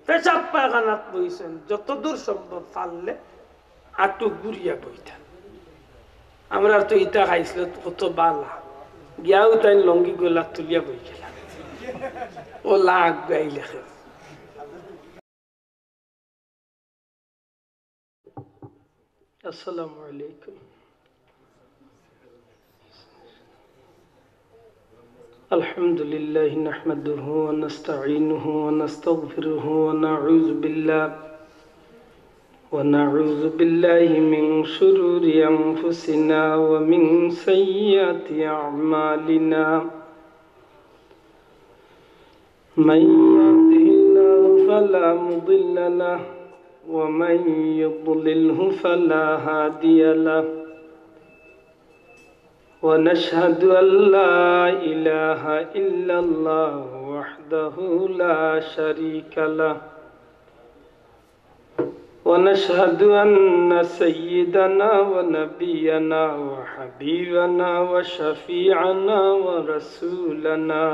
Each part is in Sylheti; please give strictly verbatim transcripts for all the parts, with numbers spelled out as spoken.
পেশাব পায়খানাত বইছইন, যতদূর সম্ভব পারলে আটু ঘুরিয়া বইতা। আমরার তো ইতা খাইছিল কত বালা, গিয়াউ তাইন লুঙ্গি গলাত তুলিয়া বই গেলা। ও লাগ গাই লেখে। السلام عليكم. الحمد لله نحمده ونستعينه ونستغفره ونعوذ بالله، ونعوذ بالله من شرور أنفسنا ومن سيئات أعمالنا. من يهده الله فلا مضل له، ومن يضلله فلا هادي له. ونشهد أن لا إله إلا الله وحده لا شريك له. ونشهد أن سيدنا ونبينا وحبيبنا وشفيعنا ورسولنا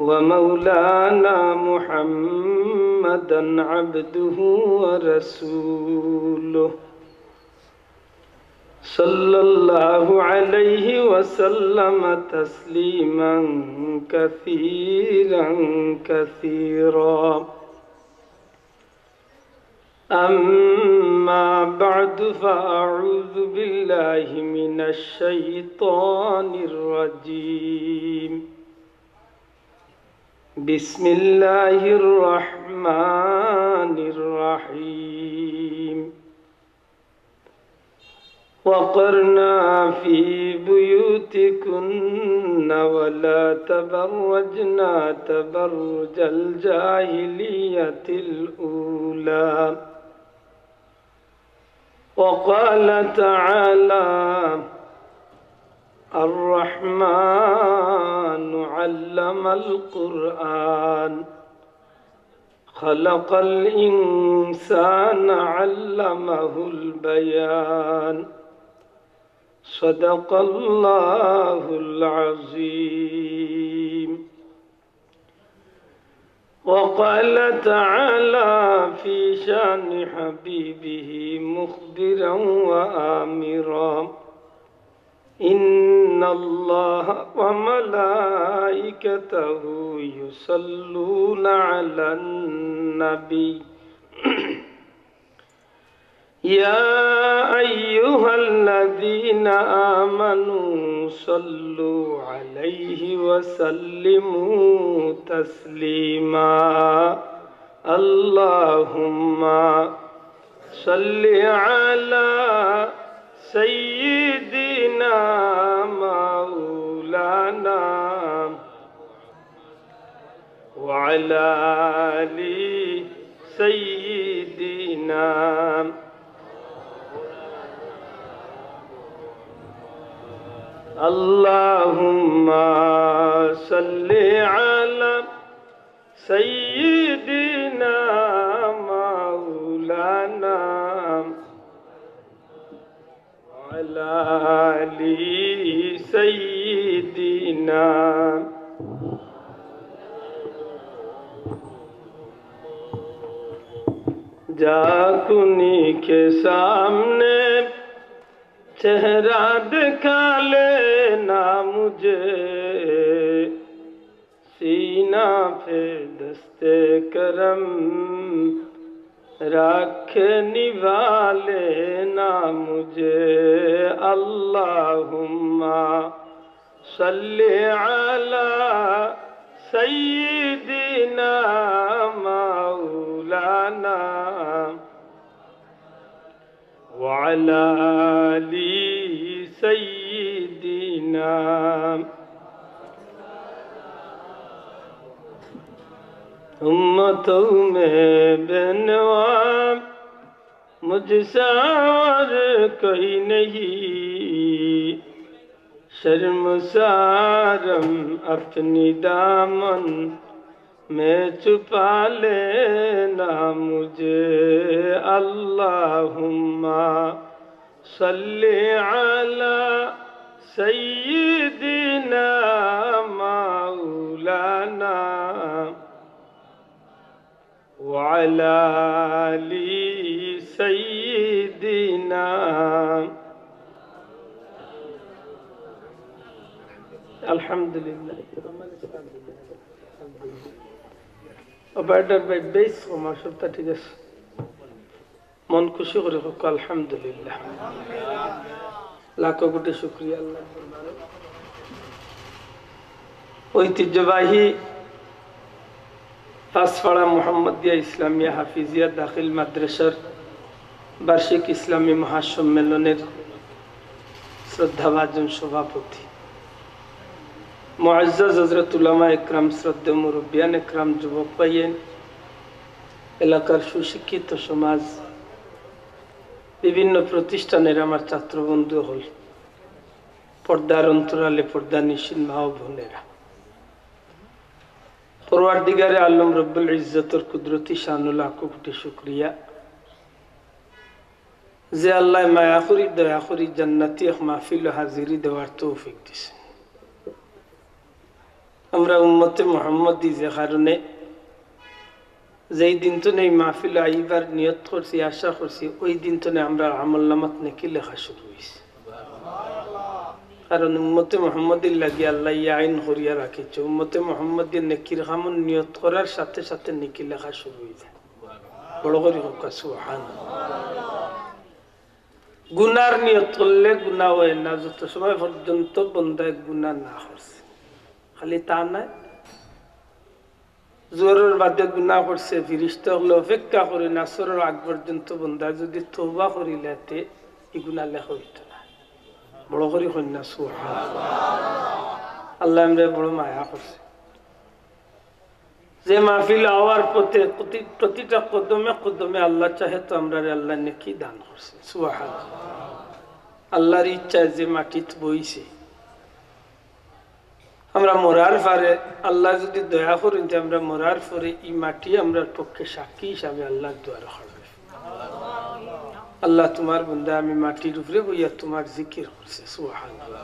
ومولانا محمدا عبده ورسوله، صلى الله عليه وسلم تسليما كثيرا كثيرا. أما بعد، فأعوذ بالله من الشيطان الرجيم. بسم الله الرحمن الرحيم. وقرنا في بيوتكن ولا تبرجن تبرج الجاهلية الأولى. وقال تعالى: الرحمن علم القرآن، خلق الإنسان علمه البيان. صدق الله العظيم. وقال تعالى في شأن حبيبه مخبرا وآمرا: إن الله وملائكته يصلون على النبي، يا أيها الذين آمنوا صلوا عليه وسلموا تسليما. اللهم صل على سيدنا مولانا وعلى آل سيدنا. اللهم صل على سيدنا مولانا وعلى آل سيدنا। جاکونی کے سامنے چہرہ دکھا لینا مجھے، سینہ پہ دست کرم رکھ نوا لینا مجھے۔ اللہم صل علی سیدنا مولانا وعلى آل سيدنا۔ امتوں میں بے نوا مجھ سا اور کوئی نہیں، شرمسارم اپنی دامن میں چھپا لینا مجھے۔ اللہم صل علی سیدنا مولانا وعلى آل سيدنا। আলহামদুলিল্লাহ। ও ব্যাটার ভাই, বেশ কমা, সবটা ঠিক আছে। মন খুশি করি কউক্কা আলহামদুলিল্লাহ। লাখো কোটি শুকরিয়া আল্লাহর দরবারে। ঐতিহ্যবাহী পাঁচপাড়া মোহাম্মদিয়া ইসলামিয়া হাফিজিয়া দাখিল মাদ্রাসার বার্ষিক ইসলামী মহাসম্মেলনের শ্রদ্ধাভাজন সভাপতি, মুআজ্জাজ হযরত উলামা একরাম, শ্রদ্ধেয় মুরব্বিয়ান একরাম, যুবক ভাইয়াইন, এলাকার সুশিক্ষিত সমাজ, বিভিন্ন প্রতিষ্ঠানের আমার ছাত্রবন্ধু অকল, পর্দার অন্তরালে পর্দানিশীন মা ও বোনেরা, পরওয়ারদিগারে আলম রব্বুল ইজ্জতর কুদরতি শানু লাখো কোটি শুকরিয়া যে আল্লায় মায়া করি, দয়া করি জান্নাতি এক মাহফিলো হাজিরি দেওয়ার তৌফিক দিছে। আমরা উম্মতে মুহাম্মদী যে কারণে যেই দিন তনে এই মাহফিলো আইবার নিয়ত করছি, আশা করছি, ওই দিন তনে আমরার আমলনামাত নেকি লেখা শুরু অইছে। কারণ উম্মতে মুহাম্মদীর লাগি আল্লায় ই আইন করিয়া রাখিছে, উম্মতে মুহাম্মদীর নেকির কামর নিয়ত করার সাথে সাথে নেকি লেখা শুরু অই যায়। বড় করি কউক্কা সুবহানাল্লাহ। গুনার নিয়ত করলে গুনা অয় না, যত সময় পর্যন্ত বন্দায় গুনা না করছে। খালি তা নায়, জোহরর বাদে গুনা করছে, ফিরিস্তা অকলে অপেক্ষা করইন, আসরর আগ পর্যন্ত বন্দায় যদি তওবা করিলায় তে ই গুনা লেখা অইতো না। বড় করি কইন না সুবহানাল্লাহ। আল্লায় আমরারে বড় মায়া করছে। যে মাহফিল আওয়ার পথে প্রতি-, প্রতিটা কদমে কদমে আল্লায় চাহে তো আমরারে আল্লায় নেকি দান করছে। সুবহানাল্লাহ। আল্লার ইচ্ছায় যে মাটিত বইছে, আমরা মরার পরে আল্লায় যদি দয়া করইন তে আমরা মরার পরে ই মাটি আমরার পক্ষে সাক্ষী হিসাবে আল্লার দুয়ারো খাড়া অইবো। আল্লাহ, তুমার বন্দা আমি মাটির উপরে বইয়া তুমার জিকির করছি। সুবহানাল্লাহ।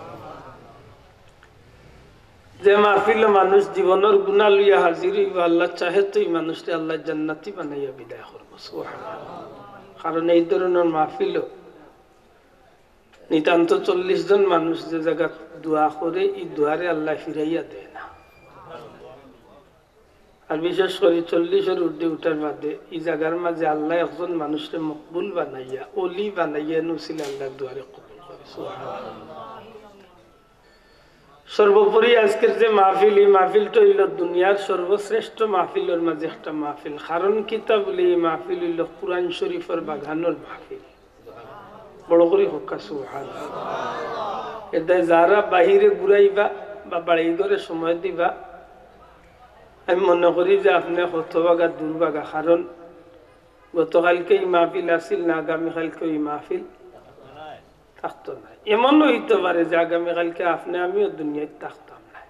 যে মাহফিলো মানুষ জীবনর গুনা লইয়া হাজির অইবো, আল্লায় চাহে তো ই মানুষরে আল্লায় জান্নাতি বানাইয়া বিদায় করবো। সুবহানাল্লাহ। কারণ এই ধরনর মাহফিলো নিতান্ত চল্লিশ জন মানুষ যে জাগাত দোয়া করে, ই দোয়ারে আল্লায় ফিরাইয়া দেয় না। আর বিশেষ করি চল্লিশর ঊর্ধ্বে উঠার বাদে ই জাগার মাঝে আল্লায় একজন মানুষরে মকবুল বানাইয়া, অলি বানাইয়া, এন উছিলা আল্লার দুয়ারে কবুল করে। সুবহানাল্লাহ। সর্বোপরি আজকের যে মাহফিল, ই মাহফিলটা অইলো দুনিয়ার সর্বশ্রেষ্ঠ মাহফিলর মাঝে একটা মাহফিল। কারণ কিতা বলি, ই মাহফিল অইলো কুরআন শরীফর বাগানর মাহফিল। বড় করি কউক্কা সুবহানাল্লাহ। এরদায় যারা বাহিরে ঘুরাইবা বা বাড়ি ঘরে সময় দিবা, আমি মনে করি যে আপনে হতভাগা দুর্ভাগা, কারণ গতকালকে ই মাহফিল আছিল না, আগামীকালকে ই মাহফিল থাকতো না। এমনও অইতো পারে যে আগামীকালকে আপনে আমিও দুনিয়াত থাকতাম না।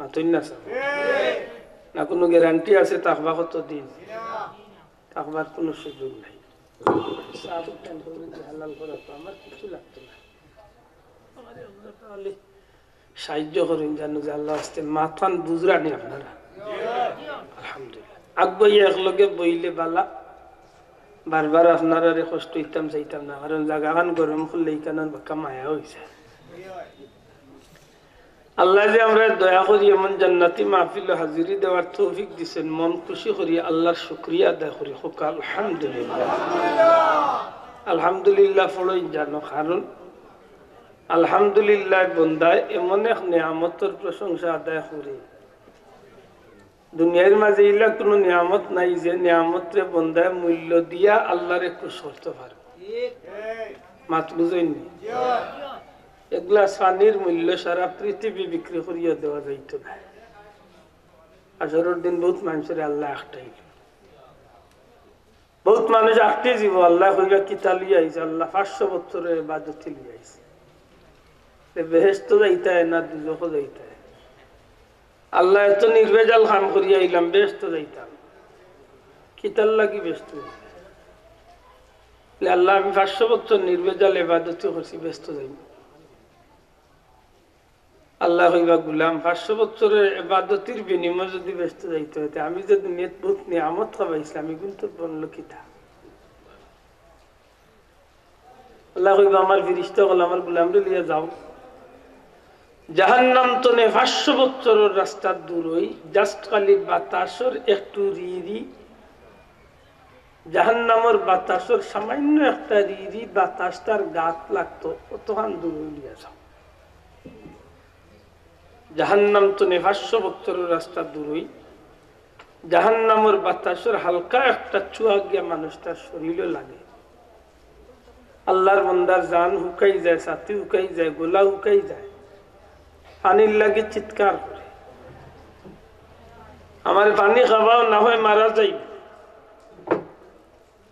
মাতইন না স্যার? না কুনু গ্যারান্টি আছে থাকবা কতদিন? থাকবার কুনু সুযোগ নাই। সাব উঠান করে যে হালাল করা তো আমার কিছু লাগতো না। আমারে আপনারা তাহলে সাহায্য করইন, জানো যে আল্লার ওয়াস্তে মাতখান বুঝরানি আপনারা। আলহামদুলিল্লাহ। আগুয়াইয়া একলগে বইলে বালা, বারবার আপনারারে কষ্ট দিতাম চাইতাম না, কারণ জাগাখান গরম করলে ইখানর বাক্কা মায়া অইছে। আল্লায় যে আমরারে দয়া করি এমন জান্নাতি মাহফিলো হাজিরি দেওয়ার তৌফিক দিছেন, মন খুশি করি আল্লার শুকরিয়া আদায় করি, কউক্কা আলহামদুলিল্লাহ। আলহামদুলিল্লাহ পড়ইন জানো, কারণ আলহামদুলিল্লাহ বন্দায় এমন এক নিয়ামতর প্রশংসা আদায় করে, দুনিয়ার মাঝে ইলা কুনু নিয়ামত নাই যে নিয়ামতরে বন্দায় মূল্য দিয়া আল্লারে খুশ করতো পারবো। মাত বুঝইন নি? এক গ্লাস পানির মূল্য সারা পৃথিবী বিক্রি করিয়া দেওয়া যাইতো না। হাশরর দিন বউত মানষরে আল্লায় আটকাইলো। বউত মানুষ আটকি যিবো, আল্লায় কইবা, "কিতা লইয়া আইছো?" আল্লায়, "পাঁচশো বছরর ইবাদতি লইয়া আইছি।" তে বেহেশতো যাইতায় না দুজখো যাইতায়? আল্লায়, "এত নির্ভেজাল কাম করিয়া আইলাম, বেহেশতো যাইতাম।" কিতার লাগি বেহেশতো যাইতায়? বলে, "আল্লায়, আমি পাঁচশো বছর নির্ভেজাল ইবাদতি করছি, বেহেশতো যাইমু।" আল্লায় কইবা, "গুলাম, পাঁচশো বছরের ইবাদতির বিনিময়ে যদি বেহেস্তো যাইতে অয়, তে আমি যে দুনিয়াত বউত নিয়ামত খাবাইছলাম, ইগুন তোর বনলো কিতা?" আল্লায় কইবা, "আমার ফিরিস্তা অকল, আমার গুলামরে লইয়া যাও।" জাহান্নাম তনে পাঁচশো বছরের রাস্তা দূরই, just খালি বাতাসর একটু রিরি, জাহান্নামর বাতাসর সামান্য একটা রিরি বাতাস তার গাত লাগতো, অতখান দূরই লইয়া যাও। জাহান্নাম তনে পাঁচশো বছরের রাস্তা দূরই, জাহান্নামর বাতাসর হালকা একটা ছুয়া গিয়া মানুষটার শরীরও লাগে। আল্লাহর বন্দার জান হুকাই যায়, ছাতি হুকাই যায়, গলা হুকাই যায়, পানির লাগি চিৎকার করে, "আমারে পানি খাবাও, না হয় মারা যাইমু।"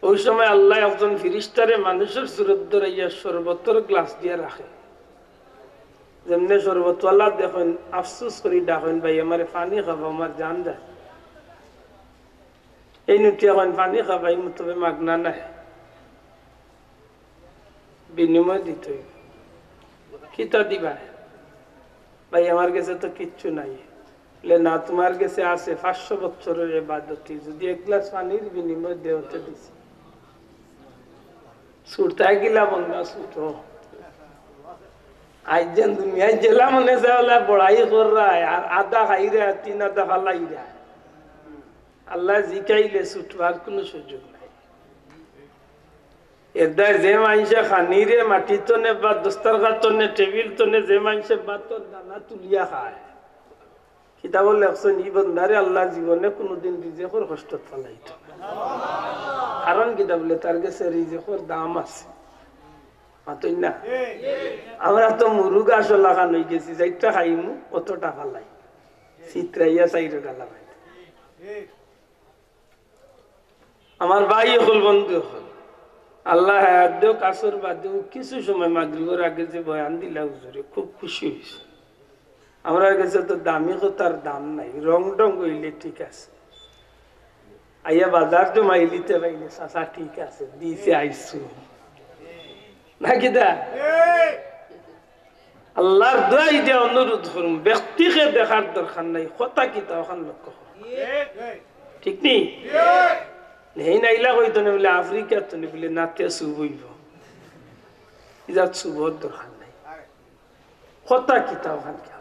ওই সময় আল্লায় একজন ফিরিস্তারে মানুষর সুরত ধরাইয়া শরবতর গ্লাস দিয়া রাখে। যেমনে শরবতওয়ালা দেখইন, আফসোস করি ডাকইন, "ভাই, আমারে পানি খাবাও, আমার জান যায়।" এইন উঠিয়া কইন, "পানি খাবাইমু, তবে মাগনা নায়, বিনিময় দিতে অইবো।" "কিতা দিবায়?" "ভাই, আমার গেছে তো কিচ্ছু নাই।" বলে, "না, তুমার গেছে আছে পাঁচশো বছরের ইবাদতি, যদি এক গ্লাস পানির বিনিময়ে দেও তে দিছি।" ছুটতায় গিলা বন্দা ছুটো। আইজ যেন দুনিয়াত যেলা মনে চায় অলা বড়াই কররায়, আর আধা খাইরায়, তিন আধা ফালাইরায়। আল্লায় জিকাইলে ছুটবার কুনু সুযোগ নাই। এর দায় যে মানষে খানিরে মাটি তনে বা দস্তরখান তনে, টেবিল তনে, যে মানষে ভাতর দানা তুলিয়া খায়, কিতাবো লেখছইন, "ই বন্দারে আল্লায় জীবনে কুনুদিন রিজেকর কষ্টত ফালাইতো না।" কারণ কিতা বলে, তার গেছে রিজেকর দাম আছে। মাতইন না? আমরা তো মুরগ আসলা খান অইগেছি, যেইটা খাইমু, অতটা ফালাই। ছিতরাইয়া চাইরো গালা বাইতে। আমার ভাই অকল, বন্ধু অকল, আল্লায় হায়াত দেউক, আছর বাদেও কিছু সময় মাগরিবর আগে যে বয়ান দিলা হুজুরে, খুব খুশি অইছি। আমরার গেছে তো দামি কথার দাম নাই, রং ঢং অইলে ঠিক আছে। আইয়া বাজার জমাইলিতে পাইলে, "চাচা ঠিক আছে, দিছে আইসু।" না কিতা? আল্লাহর দোয়াই দিয়া অনুরোধ করমু, ব্যক্তিকে দেখার দরকার নাই, কথা কিতা অখান লক্ষ্য করো। ঠিক নি? হেইন আইলা কইতো না বলে আফ্রিকাত তো নি বলে নাতে সুব অইবো। ইজাত সুবর দরকার নাই। কথা কিতা অখান কিতা?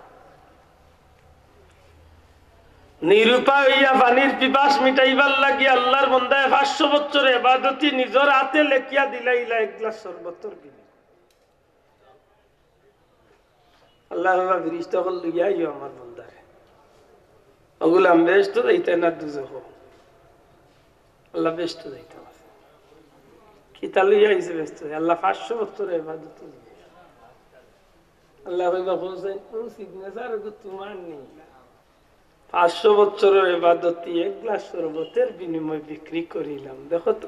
নিরুপায় অইয়া পানির পিপাস মিটাইবার লাগি আল্লাহর বন্দায় পাঁচশো বছর ইবাদতি নিজর আতে লেখিয়া দিলাইলা এক গ্লাস শরবতর বিনিময়ে। আল্লায় কইবা, "ফিরিস্তা অকল লইয়া আইও আমার বন্দারে।" অগুলাম বেহেস্তো যাইতা না দুজখো? আল্লায় বেহেস্তো যাইতা। কিতা লইয়া আইছে বেহেস্তো? আল্লায় পাঁচশো বছর ইবাদতি লইয়া। আল্লায় কইবা, "হোসেন, ও signature অগু তুমার নি?" পাঁচশো বছরের ইবাদতি এক গ্লাস শরবতের বিনিময়ে বিক্রি করিলাম। দেখো তো,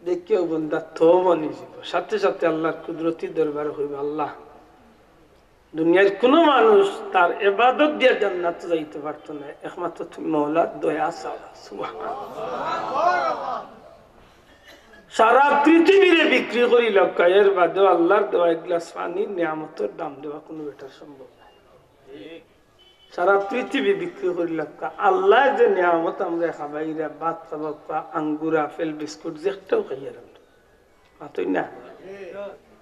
দেখিও বন্দা তো বনি যাব। সাথে সাথে আল্লাহর কুদরতি দরবারে কইবা, "আল্লাহ, দুনিয়ার কোনো মানুষ তার ইবাদত দিয়া জান্নাত যাইতে পারতো না, একমাত্র তুমি মওলা দয়া ছাড়া।" সুবহানাল্লাহ। সারা পৃথিবীরে বিক্রি করিলাউক্কা, এর বাদেও আল্লাহর দেওয়া এক গ্লাস পানির নিয়ামতর দাম দেওয়া কোনো বেটার সম্ভব না। সারা পৃথিবী বিক্রি করিলাউক্কা, আল্লায় যে নিয়ামত আমরারে খাবাইরা, ভাত খাবাউক্কা, আঙ্গুর, আপেল, বিস্কুট, যেটাও খাইয়ার আমরা। মাতইন না?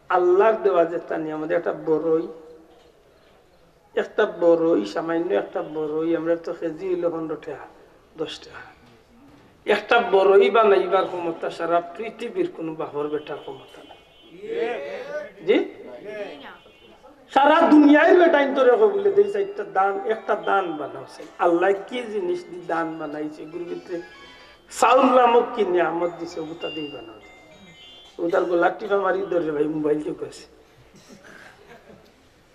আল্লাহর দেওয়া যেটা নিয়ামত, একটা বড়ই, একটা বড়ই, সামান্য একটা বড়ই, আমরার তো কেজি অইলো পনেরো টেকা, দশ টেকা। একটা বড়ই বানাইবার ক্ষমতা সারা পৃথিবীর কোনো বাপর বেটার ক্ষমতা নাই। জি? সারা দুনিয়ার বেটাইন্তরে কইলে দেই চাইরটা ধান, একটা ধান বানাও চাই। আল্লায় কি জিনিস দি ধান বানাইছে, এগুর ভিতরে চাউল নামক কি নিয়ামত দিছে, ওটা দিয়ে বানাও। ওটার গলা টিপা মারি ধরে ভাই মোবাইল ঢুকেছে।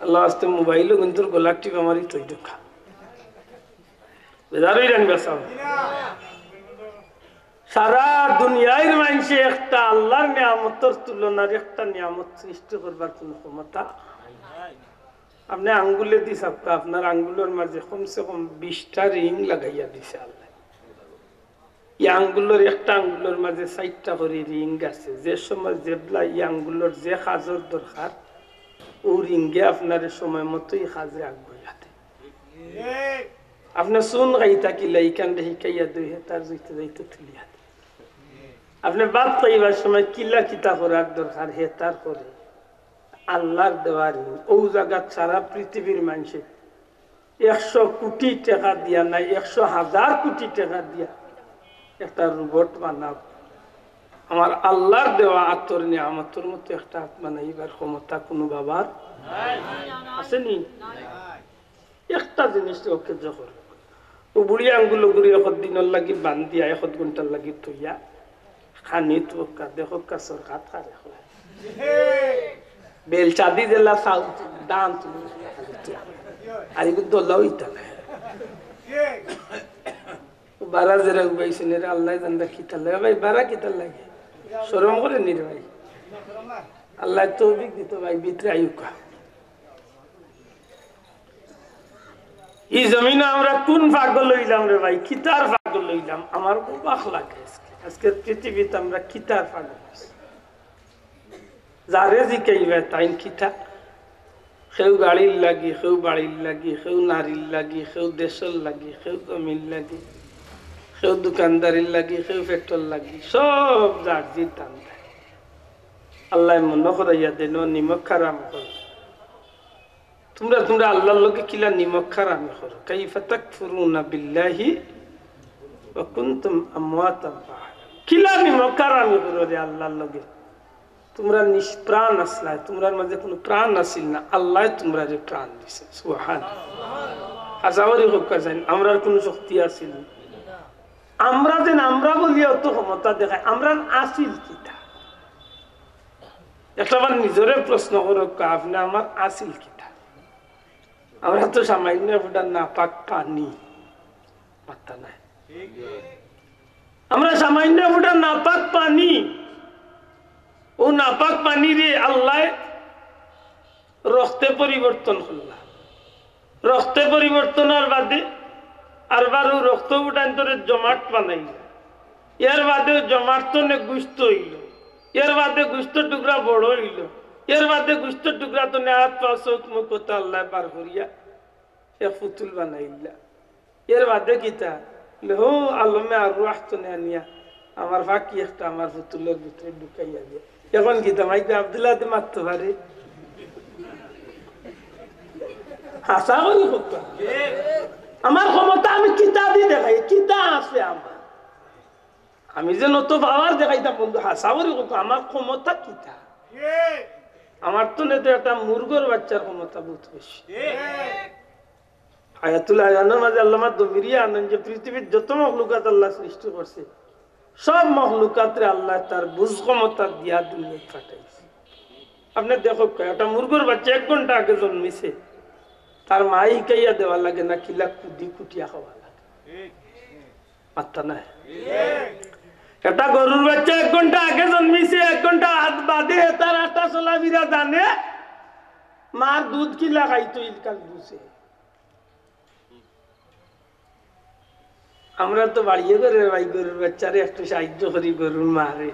আল্লাহ আস্তে মোবাইলও কিন্তু গলা টিপা মারি তৈ দেখা। বেজার অইরান বেসাও। সারা দুনিয়ার মানষে একটা আল্লাহর নিয়ামতর তুলনার একটা নিয়ামত সৃষ্টি করবার কোনো ক্ষমতা। আপনে আঙ্গুলে দি চাউক্কা, আপনার আঙ্গুলর মাঝে কমসে কম বিশটা রিং লাগাইয়া দিছে আল্লায়। ই আঙ্গুলর একটা আঙ্গুলর মাঝে চাইরটা করি রিং আছে। যে সময় যেবলা ই আঙ্গুলর যে কাজর দরকার, ও রিঙ্গে আপনারে সময় মতোই কাজে আগুয়াইয়া দে। আপনে চুন গাইতা কিলা, ইখানরে হিকাইয়া দেও, হে তার জুইতে যাইতে তুলিয়া দে। আপনে ভাত খাইবার সময় কিলা কিতা করার দরকার, হে তার করে। আল্লার দেওয়া রিং, অউ জাগাত সারা পৃথিবীর মানষে একশো কোটি টেকা দিয়া নায়, একশো হাজার কোটি টেকা দিয়া একটা রোবট বানাও। আমার আল্লার দেওয়া আতর নিয়ামতর মতো একটা আত বানাইবার ক্ষমতা কুনু বাবার আছে নি? একটা জিনিস তো অকেজ করো। ও বুড়ি আঙ্গুল গুড়ি একদিনর লাগি বান্ধিয়া, এক ঘন্টার লাগি থইয়া, খানি তো কা-, দেখো কা সরকার কারে হয়। বেলচা দি দিলা সাউথ, দান তুমি। আর এগুলো দোলা হইতা না। ও বারা যেরা উবাইছে নে রে, আল্লাহ জানতা কিতা লাগে। ভাই, বারা কিতা লাগে? শরম করে নি রে ভাই? আল্লাহ তৌফিক দিত ভাই, ভিতরে আইউকা। এই জমিনে আমরা কোন পাগল হইলাম রে ভাই, কিতার পাগল হইলাম? আমার অবাক লাগে আজকে। আজকের পৃথিবীতে আমরা কিতার পাগল আছি? যারে জিকাইবা তাইন কিতা, কেউ গাড়ির লাগি, কেউ বাড়ির লাগি, কেউ নারীর লাগি, কেউ দেশর লাগি, কেউ জমির লাগি, কেউ দোকানদারির লাগি, কেউ পেটর লাগি, সব যার জির ধান্দায়। আল্লাহ মনে করাইয়া দেন, নিমক হারাম করো। তোমরা, তোমরা আল্লাহর লগে কিলা নিমক হারামি করো। কাইফা তাকফুরুনা বিল্লাহি ওয়া কুনতুম আমওয়াতান ফাআহইয়াকুম। কিলা নিমক হারামি করো রে আল্লাহর লগে। তোমরা নিষ্প্রাণ আছলায়, তোমরার মাঝে কোনো প্রাণ আছিল না, আল্লাহ তোমরারে প্রাণ দিছে। সুবহানাল্লাহ। হাছা করি কউক্কা চাইন, আমরার কোনো শক্তি আছিল না। আমরা যেন আমরা বলিয়া অত ক্ষমতা দেখাই, আমরার আছিল কিতা? একটা বার নিজরে প্রশ্ন করউক্কা, আপনে আমার আছিল কিতা? আমরা তো সামান্য ফুটা নাপাক পানি, মাত্তা নাই। আমরা সামান্য ফুটা নাপাক পানি, ও নাপাক পানিরে আল্লাহ রক্তে পরিবর্তন করলা। রক্তে পরিবর্তন হওয়ার বাদে আরবার ও রক্ত উঠাইন তোরে জমাট বানাইলা। এর বাদে জমাট তনে গুস্ত হইল, এর বাদে গুস্ত টুকরা বড় হইল, এর বাদে গুস্ত টুকরা তনে হাত পা চোখ মুখ কথা আল্লাহ বার করিয়া এক পুতুল বানাইলা। এর বাদে কিতা? বলে, হো আলমে আর রুহ তনে আনিয়া আমার ফাঁকি একটা আমার পুতুলের ভিতরে ঢুকাইয়া দিয়া। এখন কিতা মাইকে আব্দুল্লাহ মারতে পারে? হাছা করি কউক্কা। আমার ক্ষমতা আমি কিতা দি দেখাই, কিতা আছে আমার? আমি যে নত পাওয়ার দেখাইতাম বন্ধু, হাছা করি কউক্কা, আমার ক্ষমতা কিতা? আমার তো নেতে একটা মুরগর বাচ্চার ক্ষমতা বহুত বেশি। আয়াতুল আয়ানর মাঝে আল্লামা দমিরিয়ে আনেন যে পৃথিবীর যত মখলুকাত আল্লাহ সৃষ্টি করছে, সব মখলুকাতরে আল্লাহ তার বুঝ ক্ষমতা দিয়া দুনিয়াত পাঠাইছে। আপনে দেখউক্কা, একটা মুরগর বাচ্চা এক ঘন্টা আগে জন্মিছে, তার মায়ে হিকাইয়া দেওয়া লাগে না, কিলা কুদি কুটিয়া খাওয়া লাগে? মাত্তা নাই। একটা গরুর বাচ্চা এক ঘন্টা আগে জন্মিছে, এক ঘন্টা আত বাদে তার আটা চলাফিরা জানে, মার দুধ কিলা খাইতো ইলকাল বুঝে। আমরা তো বাড়িয়ে করে ভাই গরুর বাচ্চারে একটু সাহায্য করি, গরুর মারে।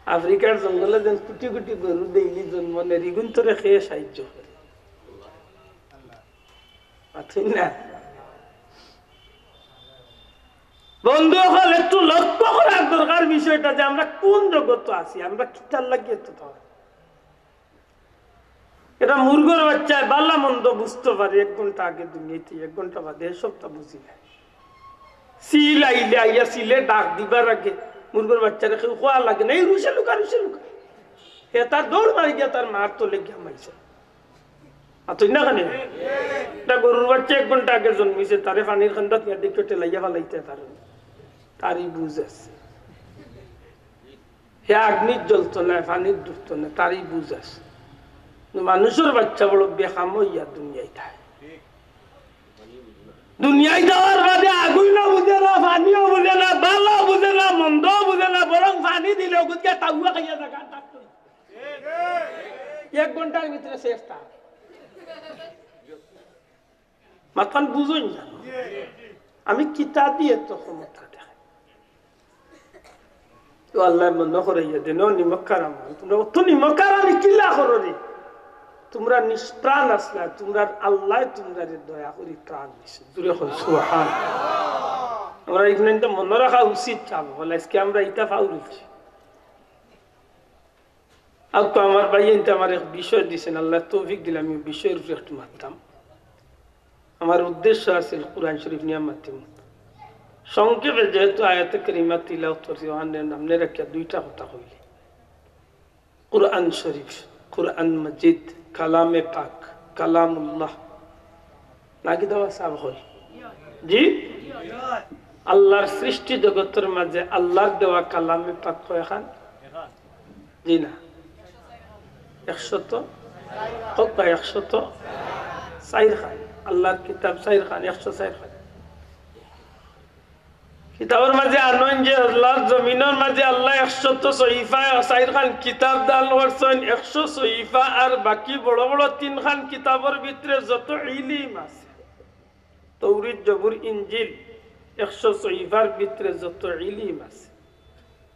আফ্রিকার জঙ্গলে যেন কোটি কোটি গরু ডেইলি জন্ম নেয়, ইগুন তোরে খেয়ে সাহায্য করে। ঠিক না? বন্ধু অকল, একটু লক্ষ্য করার দরকার বিষয়টা যে আমরা কোন জগতো আছি, আমরা কিতার লাগি এত পাওয়া। এটা মুরগর বাচ্চায় বালা মন্দ বুঝতে পারে, এক ঘন্টা আগে দুনিয়াতে, এক ঘন্টা বাদে সবটা বুঝি যায়। চিল আইলে আইয়া চিলে ডাক দিবার আগে মুরগর বাচ্চারে কেউ কওয়া লাগে না, "এই রুশে লুকা, রুশে লুকা।" হে তার দৌড় মারি গিয়া তার মার তলে গিয়া মাইছে। আর তুই না খানে? এটা গরুর বাচ্চা এক ঘন্টা আগে জন্মিছে, তারে পানির কান্দাত নিয়া দেখে ঠেলাইয়া ফালাইতে পারে। তারই বুঝ আছে। হে আগ্নির জ্বলতো না, পানির ডুবতো না, তারই বুঝ আছে। কিন্তু মানুষর বাচ্চা বড় বেকাম হইয়া দুনিয়ায় থাকে। দুনিয়ায় যাওয়ার বাদে আগুনও বুঝে না, পানিও বুঝে না, বালাও বুঝে না, মন্দও বুঝে না, বরং পানি দিলে ওগুদকে তাগুয়া খাইয়া থাকা ডাক্তার। এক ঘন্টার ভিতরে শেষ তার। মাতখান বুঝইন না। আমি কিতা দিয়ে তো ক্ষমতা দেখাই? তো আল্লাহ মনে করে ইয়ে দেন, "ও নিমক হারাম, তোমরা অত নিমক হারামি কিলা করো রে?" তুমরা নিষ্প্রাণ আছলা, তুমরার আল্লায় তুমরারে দয়া করি প্রাণ দিছে। জোরে কও সুবহান। আমরা ইখানটা মনো রাখা উচিত, চাব বলে আজকে আমরা ইটা ফাউরিছি। আর তো আমার ভাইয়াইন্তে আমার এক বিষয় দিছেন, আল্লায় তৌফিক দিলে আমি ওই বিষয়র উপরে একটু মাততাম। আমার উদ্দেশ্য আছিল কোরআন শরীফ নিয়া মাতিমু। সংক্ষেপে যেহেতু আয়াতে কারিমা তিলাওয়াত করছি, ওখানে নামনে রাখিয়া দুইটা কথা কইলে। কোরআন শরীফ, কোরআন মজিদ, কালামে পাক, কালামুল্লাহ। নাকি দেওয়া সাব হল? জি? আল্লাহর সৃষ্টি জগতর মাঝে আল্লাহর দেওয়া কালামে পাক কয়খান? জি না। একশত? কত? একশত চাইর খান। আল্লাহর কিতাব চাইর খান, একশো চাইর খান। কিতাবর মাঝে আনইন যে আল্লাহর জমিনর মাঝে আল্লায় একশত সহিফা, চাইর খান কিতাব দান করছইন, একশো সহিফা, আর বাকি বড় বড় তিন খান কিতাবর ভিতরে যত ইলিম আছে, তৌরিত, জবুর, ইঞ্জিল, একশো সহিফার ভিতরে যত ইলিম আছে,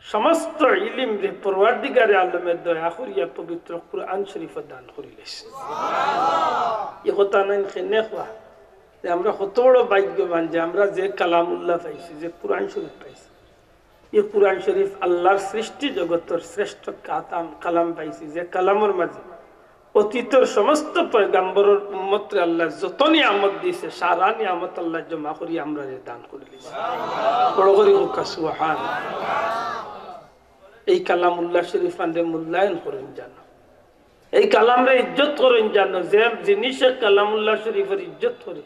সমস্ত ইলিমরে পরওয়ারদিগারে আলমে দয়া করিয়া পবিত্র কোরআন শরীফো দান করিলাইছে। ই কথা নাইন কেনে কওয়া? যে আমরা কত বড় ভাগ্যবান যে আমরা যে কালামুল্লাহ পাইছি, যে কোরআন শরীফ পাইছি। ই কোরআন শরীফ আল্লাহর সৃষ্টি জগতর শ্রেষ্ঠ কাতাম-, কালাম পাইছি, যে কালামর মাঝে অতীতর সমস্ত পয়গাম্বরর উম্মতরে আল্লায় যত নিয়ামত দিছে, সারা নিয়ামত আল্লায় জমা করি আমরারে দান করিলিছে। বড় করি কউক্কা সুবহান। এই কালামুল্লাহ শরীফ আনরে মূল্যায়ন করইন জানো, এই কালামরে ইজ্জত করইন জানো। যে জিনিসে কালামুল্লাহ শরীফর ইজ্জত করে,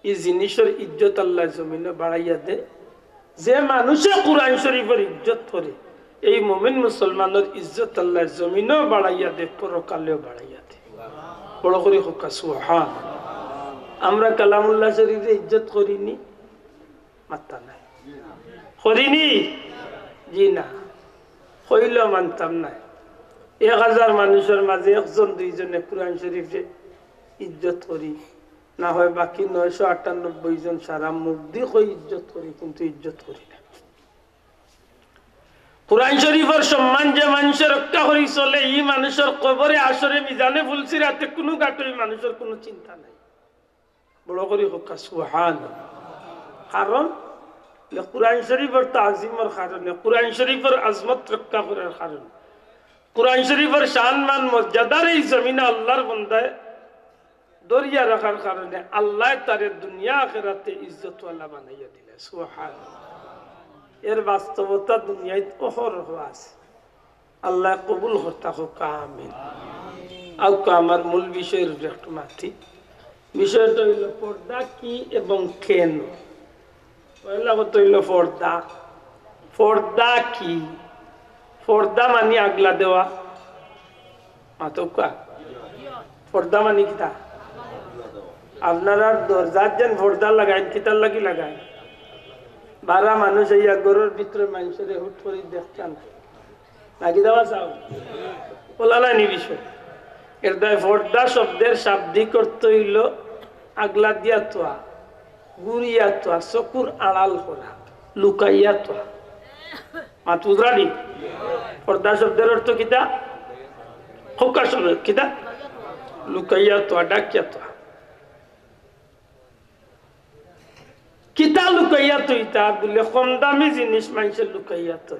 ই জিনিসর ইজ্জত আল্লায় জমিনো বাড়াইয়া দে। যে মানুষে কোরআন শরীফর ইজ্জত করে, এই মুমিন মুসলমানর ইজ্জত আল্লায় জমিনো বাড়াইয়া দে, পরকালেও বাড়াইয়া দে। বড় করি কউক্কা সুবহান। আমরা কালামুল্লাহ শরীফরে ইজ্জত করিনি? মাত্তা নাই। করিনি? জি না। কইলেও মানতাম নায়। এক হাজার মানুষর মাঝে একজন দুইজনে কোরআন শরীফরে ইজ্জত করি, না হয় বাকি নয়শো আটানব্বই জন সারা মুখদি কই ইজ্জত করি, কিন্তু ইজ্জত করি না। কোরআন শরীফর সম্মান যে মানষে রক্ষা করি চলে, ই মানষর কবরে, হাশরে, মিজানে, পুলসিরাতে কুনু ঘাটো ই মানষর কুনু চিন্তা নাই। বড় করি কউক্কা সুবহান। কারণ কোরআন শরীফর তাজিমর কারণে, কোরআন শরীফর আজমত রক্ষা করার কারণে, কোরআন শরীফর শান মান মর্যাদারে ই জমিনো আল্লাহর বন্দায় ধরিয়া রাখার কারণে আল্লায় তারে দুনিয়া আখেরাতে ইজ্জতওয়ালা বানাইয়া দিলা। সুবহানাল্লাহ। এর বাস্তবতা দুনিয়াত অহরহ আছে। আল্লায় কবুল করতা কউক্কা, আমিন। আউক্কা আমার মূল বিষয়র উপরে একটু মাতি। বিষয়টা অইলো পর্দা কি এবং কেন? পয়লা কথা অইলো পর্দা। পর্দা কি? পর্দা মানি আগলা দেওয়া। মাতউক্কা। পর্দা মানি কিতা? আপনারা দরজাত যেন পর্দা লাগাইন, কিতার লাগি লাগাইন? বারা মানুষ আইয়া ঘরর ভিতরে মানষরে হুট করি দেখতা না। লাগি দেওয়া চাও? ওলা নানি বিষয়। এর দায় পর্দা শব্দের শাব্দিক অর্থ অইলো আগলা দিয়া থওয়া, গুরিয়া থওয়া, চকুর আড়াল করা, লুকাইয়া থওয়া। মাত বুঝরানি? পর্দা শব্দের অর্থ কিতা? কউক্কা শব্দ কিতা? লুকাইয়া থওয়া, ঢাকিয়া থওয়া। কিতা লুকাইয়া থইতা বুলে, কম দামি জিনিস মানষে লুকাইয়া থয়।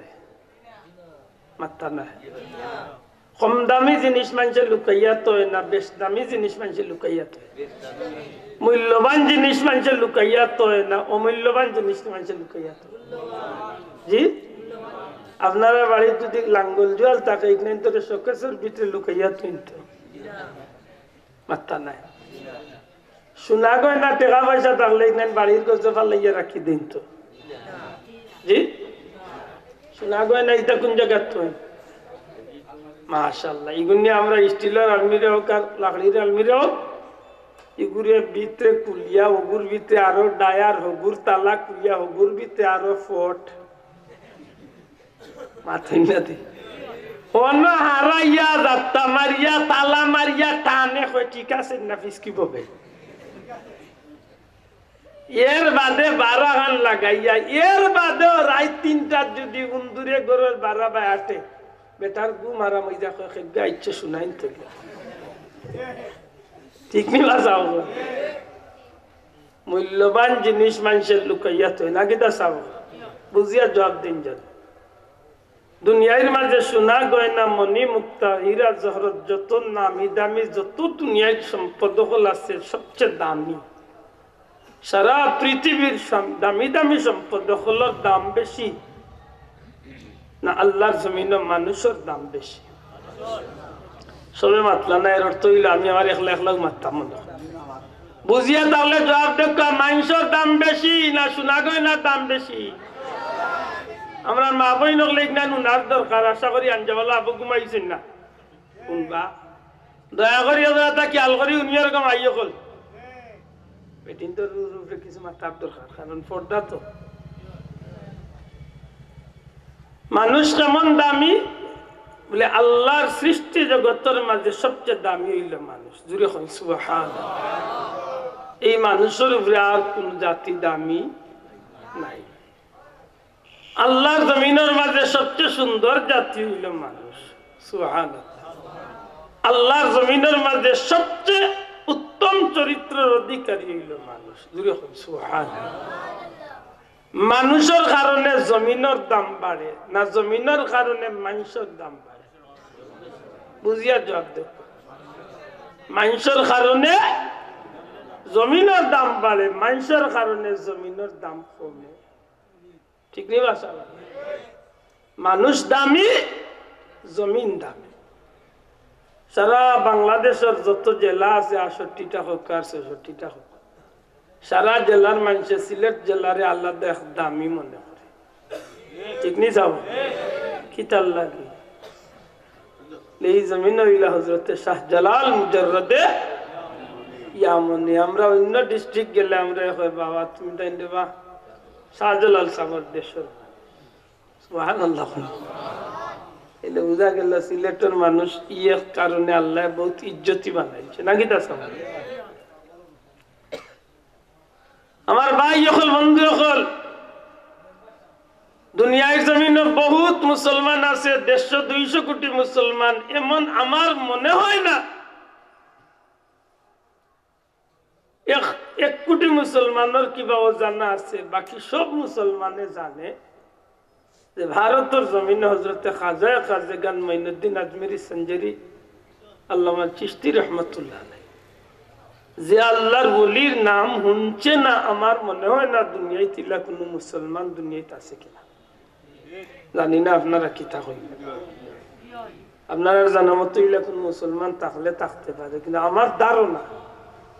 মাত্তা নাই। কম দামি জিনিস মানষে লুকাইয়া থয় না, বেশ দামি জিনিস মানষে লুকাইয়া থয়। মূল্যবান জিনিস মানষে লুকাইয়া থয় না, অমূল্যবান জিনিস মানষে লুকাইয়া থয়। জি, আপনারার বাড়িত যদি লাঙ্গল জুয়াল থাকে, ইখান তো শোকেসর ভিতরে লুকাইয়া থইন তো। মাত্তা নাই। সোনা গয়না টেকা পয়সা থাকলে ইখান বাড়ির গজো ফালাইয়া রাখি দেইন তো। জি? সোনা গয়না ইতা কুন জাগাত থইন? মাশাআল্লাহ। ইগুন নিয়া আমরা স্টিলর আলমিরা হোক আর লাকড়ির আলমিরা হোক, ইগুরে ভিতরে খুলিয়া, হগুর ভিতরে আরো ডায়ার, হগুর তালা খুলিয়া, হগুর ভিতরে আরো ফট। মাতইন না দি। অনো হারাইয়া, যাত্তা মারিয়া, তালা মারিয়া, টানে কয়, "ঠিক আছে না, ফিসকি ববে।" এর বাদে বারা খান লাগাইয়া, এর বাদেও রাইত তিনটাত যদি উন্দুরে ঘরর বারা বায় আটে, বেটার ঘুম হারাম অইযায়, কয়, "কেগু আইছে সোনা আনতে।" ঠিক নি বা চাও? মূল্যবান জিনিস মানষে লুকাইয়া থয় না কিতা চাও? বুঝিয়া জুয়াব দিন যেন। দুনিয়ার মাঝে সোনা, গয়না, মণি, মুক্তা, হীরা, জহরত, যত নামি দামি, যত দুনিয়ার সম্পদ অকল আছে, সবচেয়ে দামি। সারা পৃথিবীর সম-, দামি দামি সম্পদ অকলর দাম বেশি না আল্লাহর জমিনো মানুষর দাম বেশি? সবে মাতলা না, এর অর্থ অইলো আমি আমার একলা একলাউ মাততাম মনে হয়। বুঝিয়া তাইলে জুয়াব দেউক্কা, মানষর দাম বেশি না সোনা গয়নার দাম বেশি? আমরার মা বইন অকলে ইখান হুনার দরকার, আশা করি আঞ্জাওয়ালা আবু ঘুমাইছইন না। হুনবা। দয়া করি ওরা তা খেয়াল করি হুনিও এরকম আইও কল। বেটিন্তর উপরে কিছু মাতার দরকার, কারণ পর্দা তো। মানুষ কেমন দামি? বলে, আল্লাহর সৃষ্টি জগতর মাঝে সবচেয়ে দামি অইলো মানুষ। জুরে কইন সুবহানাল্লাহ। এই মানুষর উপরে আর কোন জাতি দামি নাই। আল্লাহর জমিনর মাঝে সবচেয়ে সুন্দর জাতি অইলো মানুষ। সুবহানাল্লাহ। আল্লাহর জমিনর মাঝে সবচেয়ে উত্তম চরিত্রর অধিকারী অইলো মানুষ। জুরে কইন সুবহানাল্লাহ। মানুষর কারণে জমিনর দাম বাড়ে না, জমিনর কারণে মানষর দাম বাড়ে? বুঝিয়া জুয়াব দেউক্কা। মানষর কারণে জমিনর দাম বাড়ে, মানষর কারণে জমিনর দাম কমে। ঠিক নি বা চাও? মানুষ দামি, জমিন দামি। সারা বাংলাদেশর যত জেলা আছে, আটষট্টিটা হউক আর ছয়ষট্টিটা হউক, সারা জেলার মানষে সিলেট জেলারে আলাদা এক দামি মনে করে। ঠিক নি বা চাও? কিতার লাগি? এই জমিন অইলা হজরতে শাহজালাল মুজাররদে ইয়ামনি। আমরা অইন্য district গেলে আমরারে কয়, "বাবা, তুমি তাইন রে বা শাহজালাল সাবর দেশর।" সুবহানাল্লাহ। এলে বুঝা গেল সিলেটর মানুষ ই এক কারণে আল্লায় বউত ইজ্জতি বানাইছে, না কিতা চাও? আমার ভাই অকল, বন্ধু অকল, দুনিয়ার জমিনো বউত মুসলমান আছে, দেড়শো দুইশো কোটি মুসলমান। এমন আমার মনে হয় না এক, এক কোটি মুসলমানর কিবা অজানা আছে, বাকি সব মুসলমানে জানে যে ভারতর জমিনে হজরতে খাজায়ে খাজেগান মঈনুদ্দিন আজমিরি সঞ্জেরি আল্লামা চিশতি রহমতুল্লাহ আলাইহি যে আল্লাহর ওলির নাম হুনছে না, আমার মনে হয় না দুনিয়াত ইলা কুনু মুসলমান দুনিয়াত আছে কিনা। জানি না আপনারা কিতা কইবা। আপনারার জানা মতো ইলা কুনু মুসলমান থাকলে থাকতে পারে, কিন্তু আমার ধারণা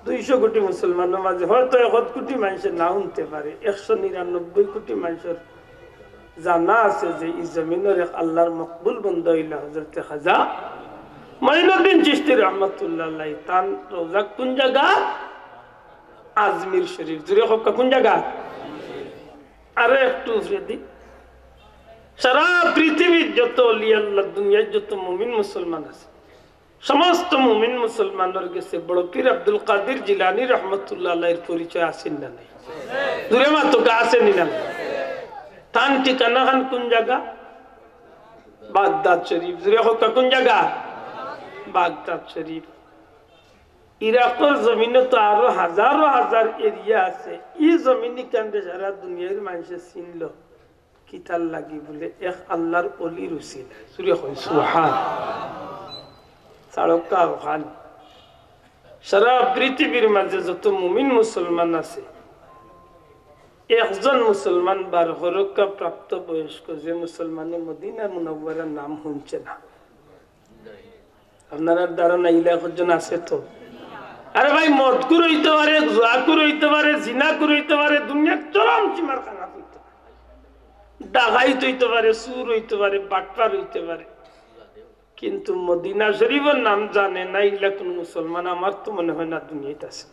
দুইশো কোটি মুসলমানর মাঝে হয়তো এক কোটি মানষে না হুনতে পারে, একশো নিরানব্বই কোটি মানষর জানা আছে যে ই জমিনর এক আল্লাহর মকবুল বন্দা অইলা হজরতে খাজা মঈনুদ্দিন চিশতি রহমতুল্লাহ আলাইহি। তান রওজা কুন জাগা? আজমির শরীফ। জুরে কউক্কা, কুন জাগা? আরো একটু উপরেদি। সারা পৃথিবীর যত অলি আল্লাহ, দুনিয়ার যত মুমিন মুসলমান আছে, সমস্ত মুমিন মুসলমানর গেছে বড় পীর আব্দুল কাদির জিলানী রহমতুল্লাহ আলাইহির পরিচয় আছে না নাই? জুরে মাতউক্কা, আছে নি না? তান ঠিকানা খান কুন জাগা? বাগদাদ শরীফ। জুরে কউক্কা, কুন জাগা? বাগদাদ শরীফ। ইরাকর জমিনো তো আরো হাজারো হাজার area আছে। ই জমিন ইখানরে সারা দুনিয়ার মানষে চিনলো। কিতার লাগি? বলে এক আল্লাহর অলির উসিলায়। জুরে কইন সুবহান। ছাড়উক্কা অখান। সারা পৃথিবীর মাঝে যত মুমিন মুসলমান আছে, একজন মুসলমান বার করউক্কা প্রাপ্ত বয়স্ক যে মুসলমানে মদিনা মুনাওয়ারার নাম হুনছে না। আপনারার ধারণা ইলা একজন আছে তো? আরে ভাই, মদখুর অইতে পারে, জুয়াখুর অইতে পারে, জিনাখুর অইতে পারে, দুনিয়ার চরম সীমার খারাপ অইতে পারে, ডাকাইত অইতে পারে, চুর অইতে পারে, বাটপার অইতে পারে, কিন্তু মদিনা শরীফর নাম জানে না, ইলা কুনু মুসলমান আমার তো মনে হয় না দুনিয়াত আছে।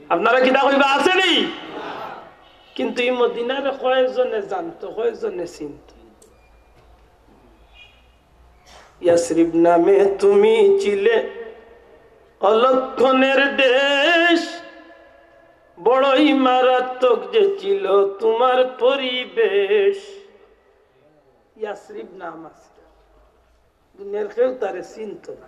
আপনারা কিতা কইবা, আছে নি? কিন্তু ই মদিনারে কয়জনে জানতো, কয়জনে চিনতো? ইয়াসরিব নামে তুমি ছিলে অলক্ষণের দেশ, বড়ই মারাত্মক যে ছিল তোমার পরিবেশ। ইয়াসরিব নাম আছে, দুনিয়ার কেউ তারে চিনতো না।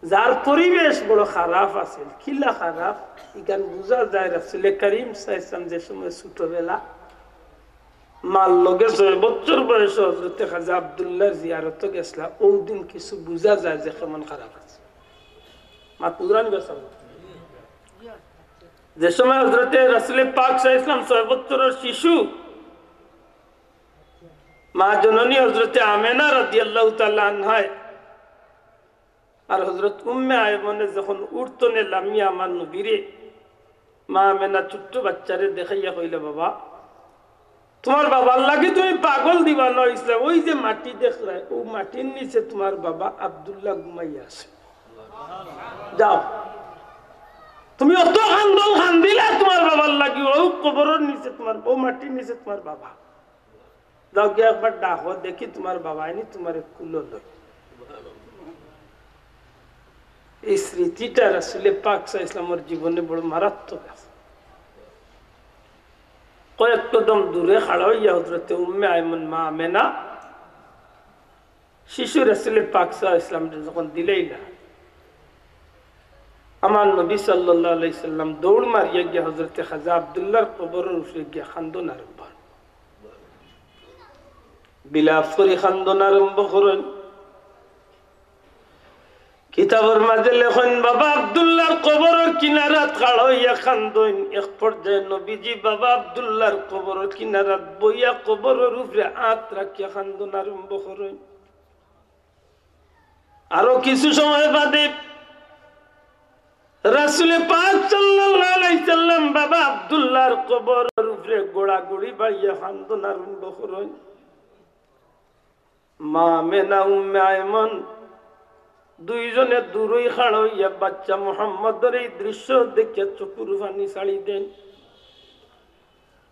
যার পরিবেশ বড় খারাপ আছিল। কিলা খারাপ? ইখান বুঝা যায় রাসুলে করিম সাল্লাল্লাহু আলাইহি ওয়াসাল্লাম যে সময় ছোটবেলা, মার লগে ছয় বছর বয়সে হজরতে খাজা আব্দুল্লাহর জিয়ারতো গেছলা, অউ দিন কিছু বুঝা যায় যে কেমন খারাপ আছে। মাত বুঝরা নি বা? যে সময় হজরতে রাসুলে পাক সাল্লাল্লাহু আলাইহি ওয়াসাল্লাম ছয় বছরর শিশু, মা জননী হজরতে আমেনা রাদিয়াল্লাহু তাআলা আনহায় আর হজরত উম্মে আয়মনে যখন উঠতনে লামিয়া আমার নবীরে, মা আমেনা ছোট্ট বাচ্চারে দেখাইয়া কইলা, "বাবা, তুমার বাবার লাগি তুমি পাগল দিবানা অইছলায়, অউ যে মাটি দেখরায়, অউ মাটির নিচে তুমার বাবা আব্দুল্লাহ ঘুমাইয়া আছে। যাও, তুমি অত কান্দন কান্দিলায় তুমার বাবার লাগি, অউ কবরর নিচে তুমার, অউ মাটির নিচে তুমার বাবা।" যাও গিয়া একবার ডাকো, দেখি তুমার বাবায় নি তুমারে কুলো লয়। এই স্মৃতিটা রাসুলে পাক সাল্লাল্লাহু আলাইহি ওয়াসাল্লামর জীবনে বড় মারাত্মক আছে। কয়েক কদম দূরে খাড়া অইয়া হজরতে উম্মে আয়মন মা আমেনা শিশু রাসুলে পাক সাল্লাল্লাহু আলাইহি ওয়াসাল্লামরে যখন দিলাইলা, আমার নবী সাল্লাল্লাহু আলাইহি ওয়াসাল্লাম দৌড় মারিয়া গিয়া হজরতে খাজা আব্দুল্লাহর কবরর উপরে গিয়া কান্দন আরম্ভ, বিলাপ করি কান্দন আরম্ভ করইন। কিতাবর মাঝে লেখইন, বাবা আব্দুল্লাহর কবরর কিনারাত খাড়া অইয়া কান্দইন। এক পর্যায়ে নবীজি বাবা আব্দুল্লাহর কবরর কিনারাত বইয়া কবরর উপরে আত রাখিয়া কান্দন আরম্ভ করইন। আরো কিছু সময় বাদে রাসুলে পাক সাল্লাল্লাহু আলাইহি ওয়াসাল্লাম বাবা আব্দুল্লাহর কবরর উপরে গড়াগড়ি বাড়িয়া কান্দন আরম্ভ করইন। মা আমেনা, উম্মে আয়মন দুইজনে দূরই খাড়া অইয়া বাচ্চা মুহাম্মদর এই দৃশ্য দেখিয়া চকুর পানি ছাড়ি দেইন।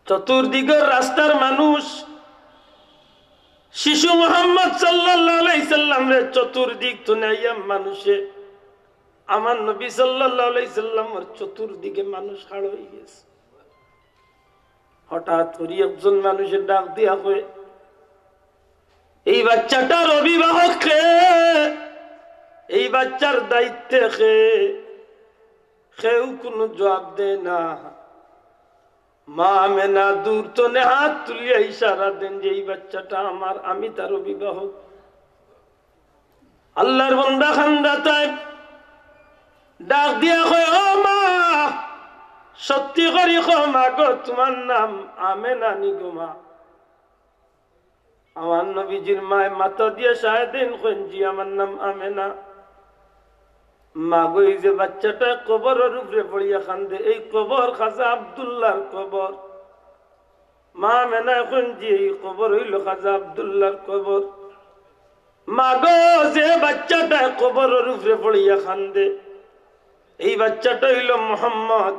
চতুর্দিকর রাস্তার মানুষ শিশু মুহাম্মদ সাল্লাল্লাহু আলাইহি ওয়াসাল্লামরে চতুর্দিক থনে আইয়া মানুষে, আমার নবী সাল্লাল্লাহু আলাইহি ওয়াসাল্লামর চতুর্দিকে মানুষ খাড়া অইগেছে। হঠাৎ করি একজন মানুষে ডাক দিয়া কয়, "এই বাচ্চাটার অভিভাবক কে? এই বাচ্চার দায়িত্বে কে?" কেউ কুনু জবাব দেয় না। মা আমেনা দূর থনে হাত তুলিয়া ইশারা দেন যে, "এই বাচ্চাটা আমার, আমি তার অভিভাবক।" আল্লাহর বান্দা কান্দাত ডাক দিয়া কয়, "ও মা, সত্যি করি কও মা গো, তুমার নাম আমেনা নি গো মা?" আমার নবীজির মায় মাথা দিয়া সায় দেন, কইন, "জি, আমার নাম আমেনা।" মা গো, এই যে বাচ্চাটা কবরর উপরে পড়িয়া কান্দে, এই কবর খাজা আব্দুল্লাহর কবর। মা আমেনায় কইন, "জি, এই কবর অইলো খাজা আব্দুল্লাহর কবর।" মা গো, যে বাচ্চাটা কবরর উপরে পড়িয়া কান্দে, এই বাচ্চাটা অইলো মুহাম্মদ।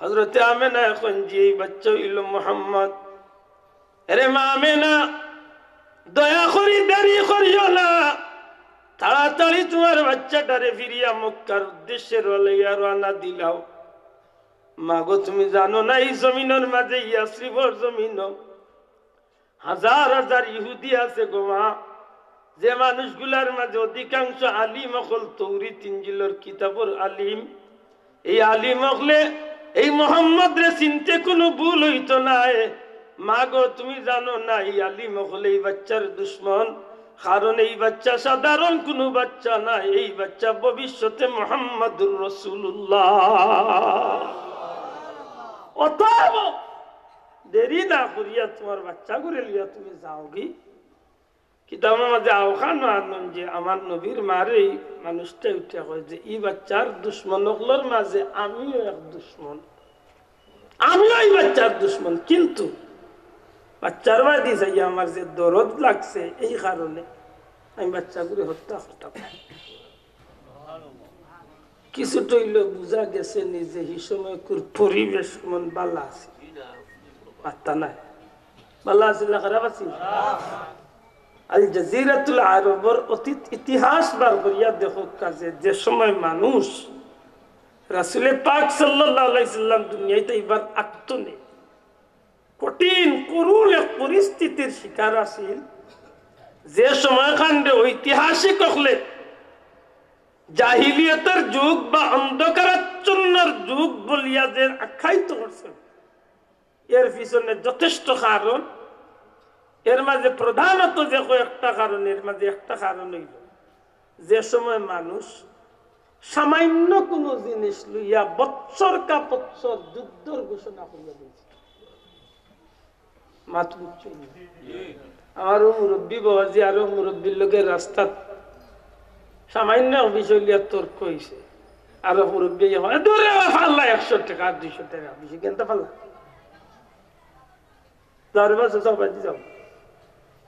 হজরতে আমেনায় কইন, "জি, এই বাচ্চা অইলো মুহাম্মদ।" এরে মা আমেনা, দয়া করি দেরি করিও না, তাড়াতাড়ি তুমার বাচ্চাটারে ফিরিয়া মক্কার উদ্দেশ্যে রওয়ানা দিলাও। মা গো, তুমি জানো না, এই জমিনর মাঝে, ইয়াসরিবর জমিন, হাজার হাজার ইহুদি আছে গো মা, যে মানুষগুলার মাঝে অধিকাংশ আলিম অকল তৌরিত ইঞ্জিলর কিতাবর আলিম। এই আলিম অকলে এই মোহাম্মদরে চিনতে কুনু ভুল অইতো নায়। মা গো, তুমি জানো না, এই আলিম অকলে এই বাচ্চার দুশমন, কারণ এই বাচ্চা সাধারণ কুনু বাচ্চা নায়, এই বাচ্চা ভবিষ্যতে মুহাম্মাদুর রাসূলুল্লাহ। অতএব দেরি না করিয়া তুমার বাচ্চাগুরে লইয়া তুমি যাওগি। কিতাবর মাঝে আওখানো আনইন যে আমার নবীর মারে এই মানুষটায় উঠিয়া কয় যে, "ই বাচ্চার দুশমন অকলর মাঝে আমিও এক দুশমন, আমিও ই বাচ্চার দুশমন, কিন্তু বাচ্চার বায়দি চাইয়া আমার যে দরদ লাগছে, এই কারণে আমি বাচ্চাগুরে হত্যা করতাম।" কিছুটা অইলেও বুঝা গেছে নি যে হি সময়কুর পরিবেশ মন বালা আছে, মাত্তা নাই, বালা আছিল না খারাপ আছিল? আল জাজিরাতুল আরবর অতীত ইতিহাস বার করিয়া দেখউক্কা যে, যে সময় মানুষ রাসুলে পাক সাল্লাল্লাহু আলাইহি সাল্লাম দুনিয়াত আইবার আগ থনে কঠিন করুণ এক পরিস্থিতির শিকার আছিল, যে সময়খানরে ঐতিহাসিক অকলে জাহিলিয়তর যুগ বা অন্ধকারাচ্ছন্নর যুগ বলিয়া যে আখ্যায়িত করছেন, এর পিছনে যথেষ্ট কারণ। এর মাঝে প্রধানত যে কয়েকটা কারণ, এর মাঝে একটা কারণ অইল, যে সময় মানুষ সামান্য কোনো জিনিস লইয়া বৎসর কা বৎসর যুদ্ধর ঘোষণা করিয়া দিয়েছে। মাত বুঝছইন না? আমারও মুরব্বি বাবাজি আরো মুরব্বির লগে রাস্তাত সামান্য এক বিষয় লইয়া তর্ক অইছে। আরো মুরব্বি কয়, "এ, দূরে বা ফাল্লা একশো টেকা, দুইশো টেকা, বেশি কেনতা ফাল্লা?" যাও রে বা, যাও, বাজি যাও।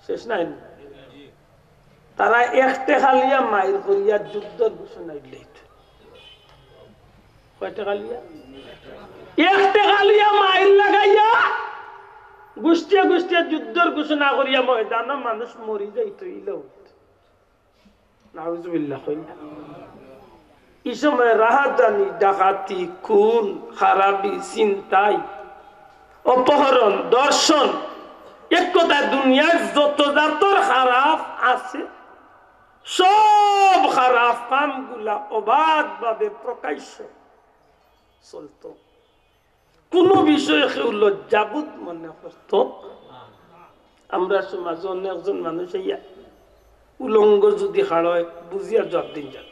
শেষ নাই নি? তারা এক টেকা লইয়া মাইর করিয়া যুদ্ধর ঘোষণা দিলে। কয় টেকা লইয়া? এক টেকা লইয়া মাইর লাগাইয়া গুষ্টিয়ে গুষ্টিয়ে যুদ্ধর ঘোষণা করিয়া ময়দানো মানুষ মরি যাইত, ইলা অইত। নাউজুবিল্লাহ কইলা। ই সময় রাহাজানি, ডাকাতি, খুন, খারাপি, ছিনতাই, অপহরণ, ধর্ষণ, এক কথায় দুনিয়ার যত জাতর খারাপ আছে, সব খারাপ কামগুলা অবাধভাবে প্রকাশ্য চলতো। কোনো বিষয়ে কেউ লজ্জাবোধ মনে করতো। আমরা সমাজে অনেকজন মানুষ আইয়া উলঙ্গ যদি খাড়া অয়, বুঝিয়া জবাব দিন যান।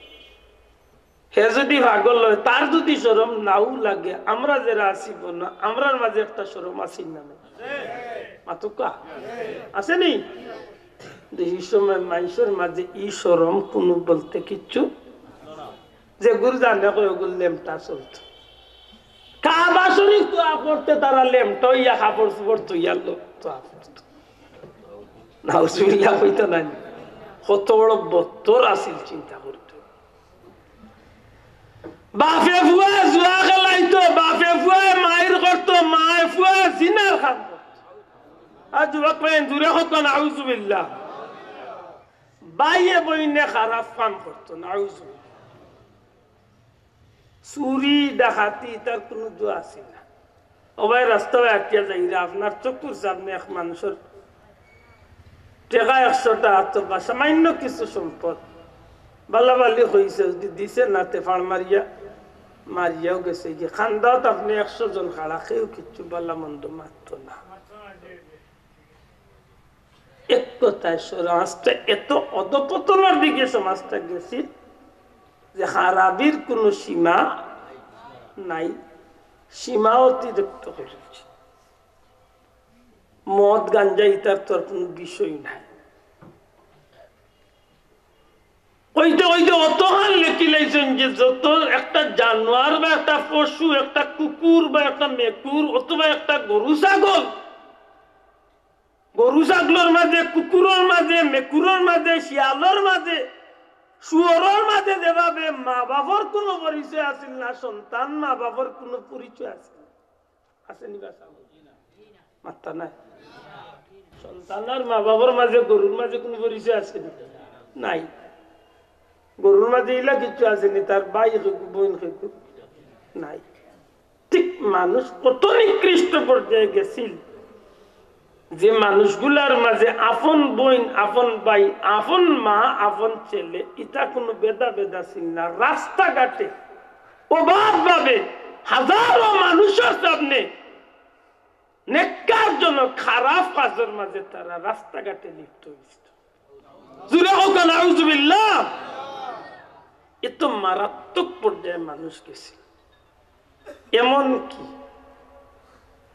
হে যদি পাগল অয়, তার যদি শরম নাও লাগে, আমরা যারা আছি বনা, আমরার মাঝে একটা শরম আছে না নাই? মাতুক্কা? আছে নি? কিন্তু ই সময় মানুষর মাঝে ই শরম কোনো বলতে কিচ্ছু, যেগুর জানে কয় ওগুর লেমটা চলতো। কাবা শরীফ তোয়াফ করতে তারা লেমটা অইয়া কাপড় চোপড় থইয়া লো তোয়াফ করতো। নাউজুবিল্লাহ কইতা নাই? কত বড় বত্তর আছিল চিন্তা করতে। বাপে পুয়া জুয়া খেলাইতো, বাপে পুয়া মাইর করতো, মায়ে পুয়া জিনার কাম করতো। আর যুবক ভাই জুরে কত নাউজুবিল্লাহ। ভাইয়ে বইনে খারাপ কাম করতো, নাউজুবিল্লাহ। চুরি ডাকাতি তার কোনো দোয়া আছে না। ও ভাই, রাস্তায় আটিয়া যাইরা, আপনার চকুর সামনে এক মানুষর টেকা একশোটা অথবা সামান্য কিছু সম্পদ বালাবালি কইছে, যদি দিছে না, তে ফাড় মারিয়া মারিয়াও গেছে। গিয়ে খান্দাত আপনি একশো জন খাড়া, কেউ কিচ্ছু বালা মন্দ মাততো না। এক কথায় সমাজটা এত অধপতনের দিকে সমাজটা গেছে যে খারাপির কোনো সীমা নাই, সীমা অতিরিক্ত করেছে। মদ গাঞ্জা ইতার তো আর কোনো বিষয় নাই। কইতে কইতে অতখান লেখি লাইছেন যে যত একটা জানোয়ার বা একটা পশু, একটা কুকুর বা একটা মেকুর অথবা একটা গরু ছাগল, গরু ছাগলর মাঝে, কুকুরর মাঝে, মেকুরর মাঝে, শিয়ালর মাঝে, শুয়োরর মাঝে যেভাবে মা বাপর কোনো পরিচয় আছিল না, সন্তান মা বাপর কোনো পরিচয় আছিল না। আছে নি বা? মাত্তা নাই। সন্তান আর মা বাপর মাঝে, গরুর মাঝে কোনো পরিচয় আছে নি? নাই। গরুর মাঝে ইলা কিছু আছে নি? তার ভাই হইব, বোন হইব? নাই। ঠিক মানুষ কত নিকৃষ্ট পর্যায়ে গেছিল, যে মানুষগুলার মাঝে আপন বোন, আপন ভাই, আপন মা, আপন ছেলে, ইতা কোনো ভেদাভেদ আছিল না। রাস্তাঘাটে অবাধভাবে হাজারো মানুষর সামনে নেককারজনক খারাপ কাজর মাঝে তারা রাস্তাঘাটে লিপ্ত হইছিল। জুরে কউক্কা নাউজুবিল্লাহ। এত মারাত্মক পর্যায়ে মানুষ গেছে। এমন কি,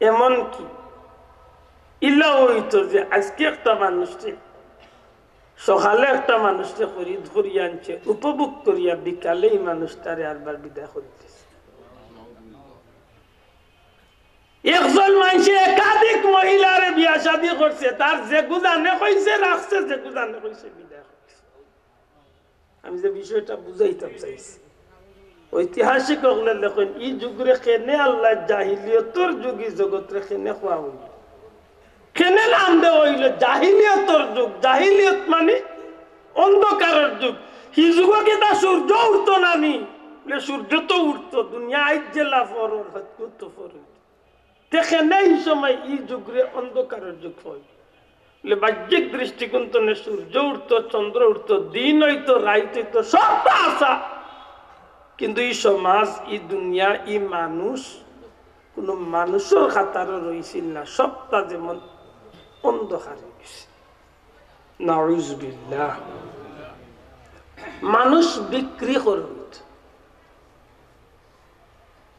এমন কি, ইলা হইতো যে আজকে একটা মানুষরে, সকালে একটা মানুষরে খরিদ করিয়া আনছে, উপভোগ করিয়া বিকালে ই মানুষটারে আরবার বিদায় করি দিছে। একজন মানষে একাধিক মহিলারে বিয়া শাদী করছে, তার যেগু জানে কইছে রাখছে, যেগু জানে কইছে বিদায় করছে। আমি যে বিষয়টা বুঝাইতাম চাইছি, ঐতিহাসিক অকলে লেখইন, ই যুগরে কেনে আল্লায় জাহিলিয়তর যুগি জগতরে কেনে কওয়া অইল, কেনে নাম দেওয়া অইল জাহিলিয়তর যুগ। জাহিলিয়ত মানে অন্ধকারর যুগ। হি যুগো কিতা সূর্য উঠতো না নি? বলে, সূর্য তো উঠতো, দুনিয়া আইজ যেলা ফরর, হয়তো তো ফরর। তে কেনে ই সময় ই যুগরে অন্ধকারর যুগ কয়? বলে, বাহ্যিক দৃষ্টিকোণ তনে সূর্য উঠতো, চন্দ্র উঠতো, দিন অইতো, রাইত অইতো, সবতা আছা। কিন্তু ই সমাজ, ই দুনিয়া, ই মানুষ কুনু মানুষর কাতারো রইছিল না, সবটা যেমন অন্ধকার অইগেছে। নাউজুবিল্লাহ। মানুষ বিক্রি করইন।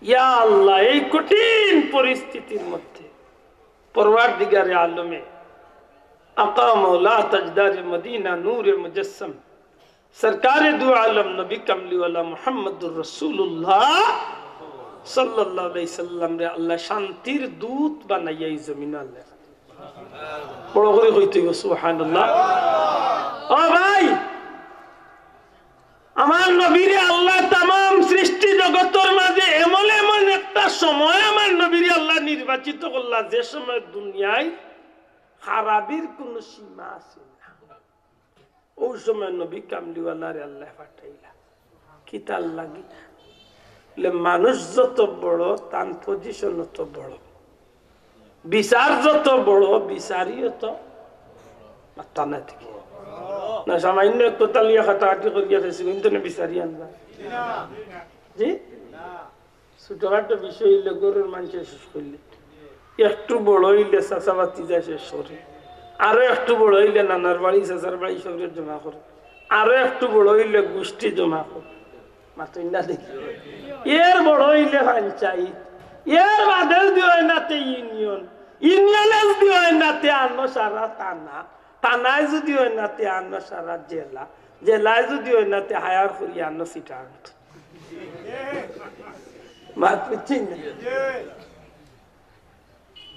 ইয়া আল্লাহ, এই কঠিন পরিস্থিতির মধ্যে পরওয়ারদিগারে আলমে, আকা মাওলা তাজদারে মদিনা নূরে মুজাসসাম সরকারে দু আলম নবী কামলিওয়ালা মুহাম্মদুর রাসূলুল্লাহ সাল্লাল্লাহু আলাইহি সাল্লামরে আল্লাহ শান্তির দূত বানাইয়া ই জমিনো আল্লাহ। বড় করি কইতে অইবো সুবহানাল্লাহ। ও ভাই, আমার নবীরে আল্লাহ তামাম সৃষ্টি জগতর মাঝে এমন এমন একটা সময় আমার নবীরে আল্লাহ নির্বাচিত করলা, যে সময় দুনিয়ায় খারাপির কুনু সীমা আছে না। অউ সময় নবী কামলিওয়ালারে আল্লাহ পাঠাইলা। কিতার লাগি? বলে, মানুষ যত বড়, তান পজিশন অত বড়। বিচার যত বড়, বিচারী অত মাত্তা না থাকি। না, সামান্য এক কথা লইয়া কাটাকাটি করিয়া ফেলছি, কিন্তু না বিচারী আনবা। জি? ছোটখাটো বিষয় অইলে ঘরর মানষে শেষ করিলে, একটু বড় অইলে চাচা ভাতিজা শেষ করে, আরো একটু বড় অইলে নানার বাড়ি, চাচার বাড়ি সবরে জমা করে, আরো একটু বড় অইলে গুষ্টি জমা করে। মাতইন না দেখি। এর বড় অইলে পঞ্চায়েত, এর বাদে যদি অয় না তে ইউনিয়ন, ইউনিয়নে যদি অয় না তে আনো সারা থানা, থানায় যদি অয় না তে আনো সারা জেলা, জেলায় যদি অয় না তে হায়ার করি আনো সিটার। মাত বুঝছইন না?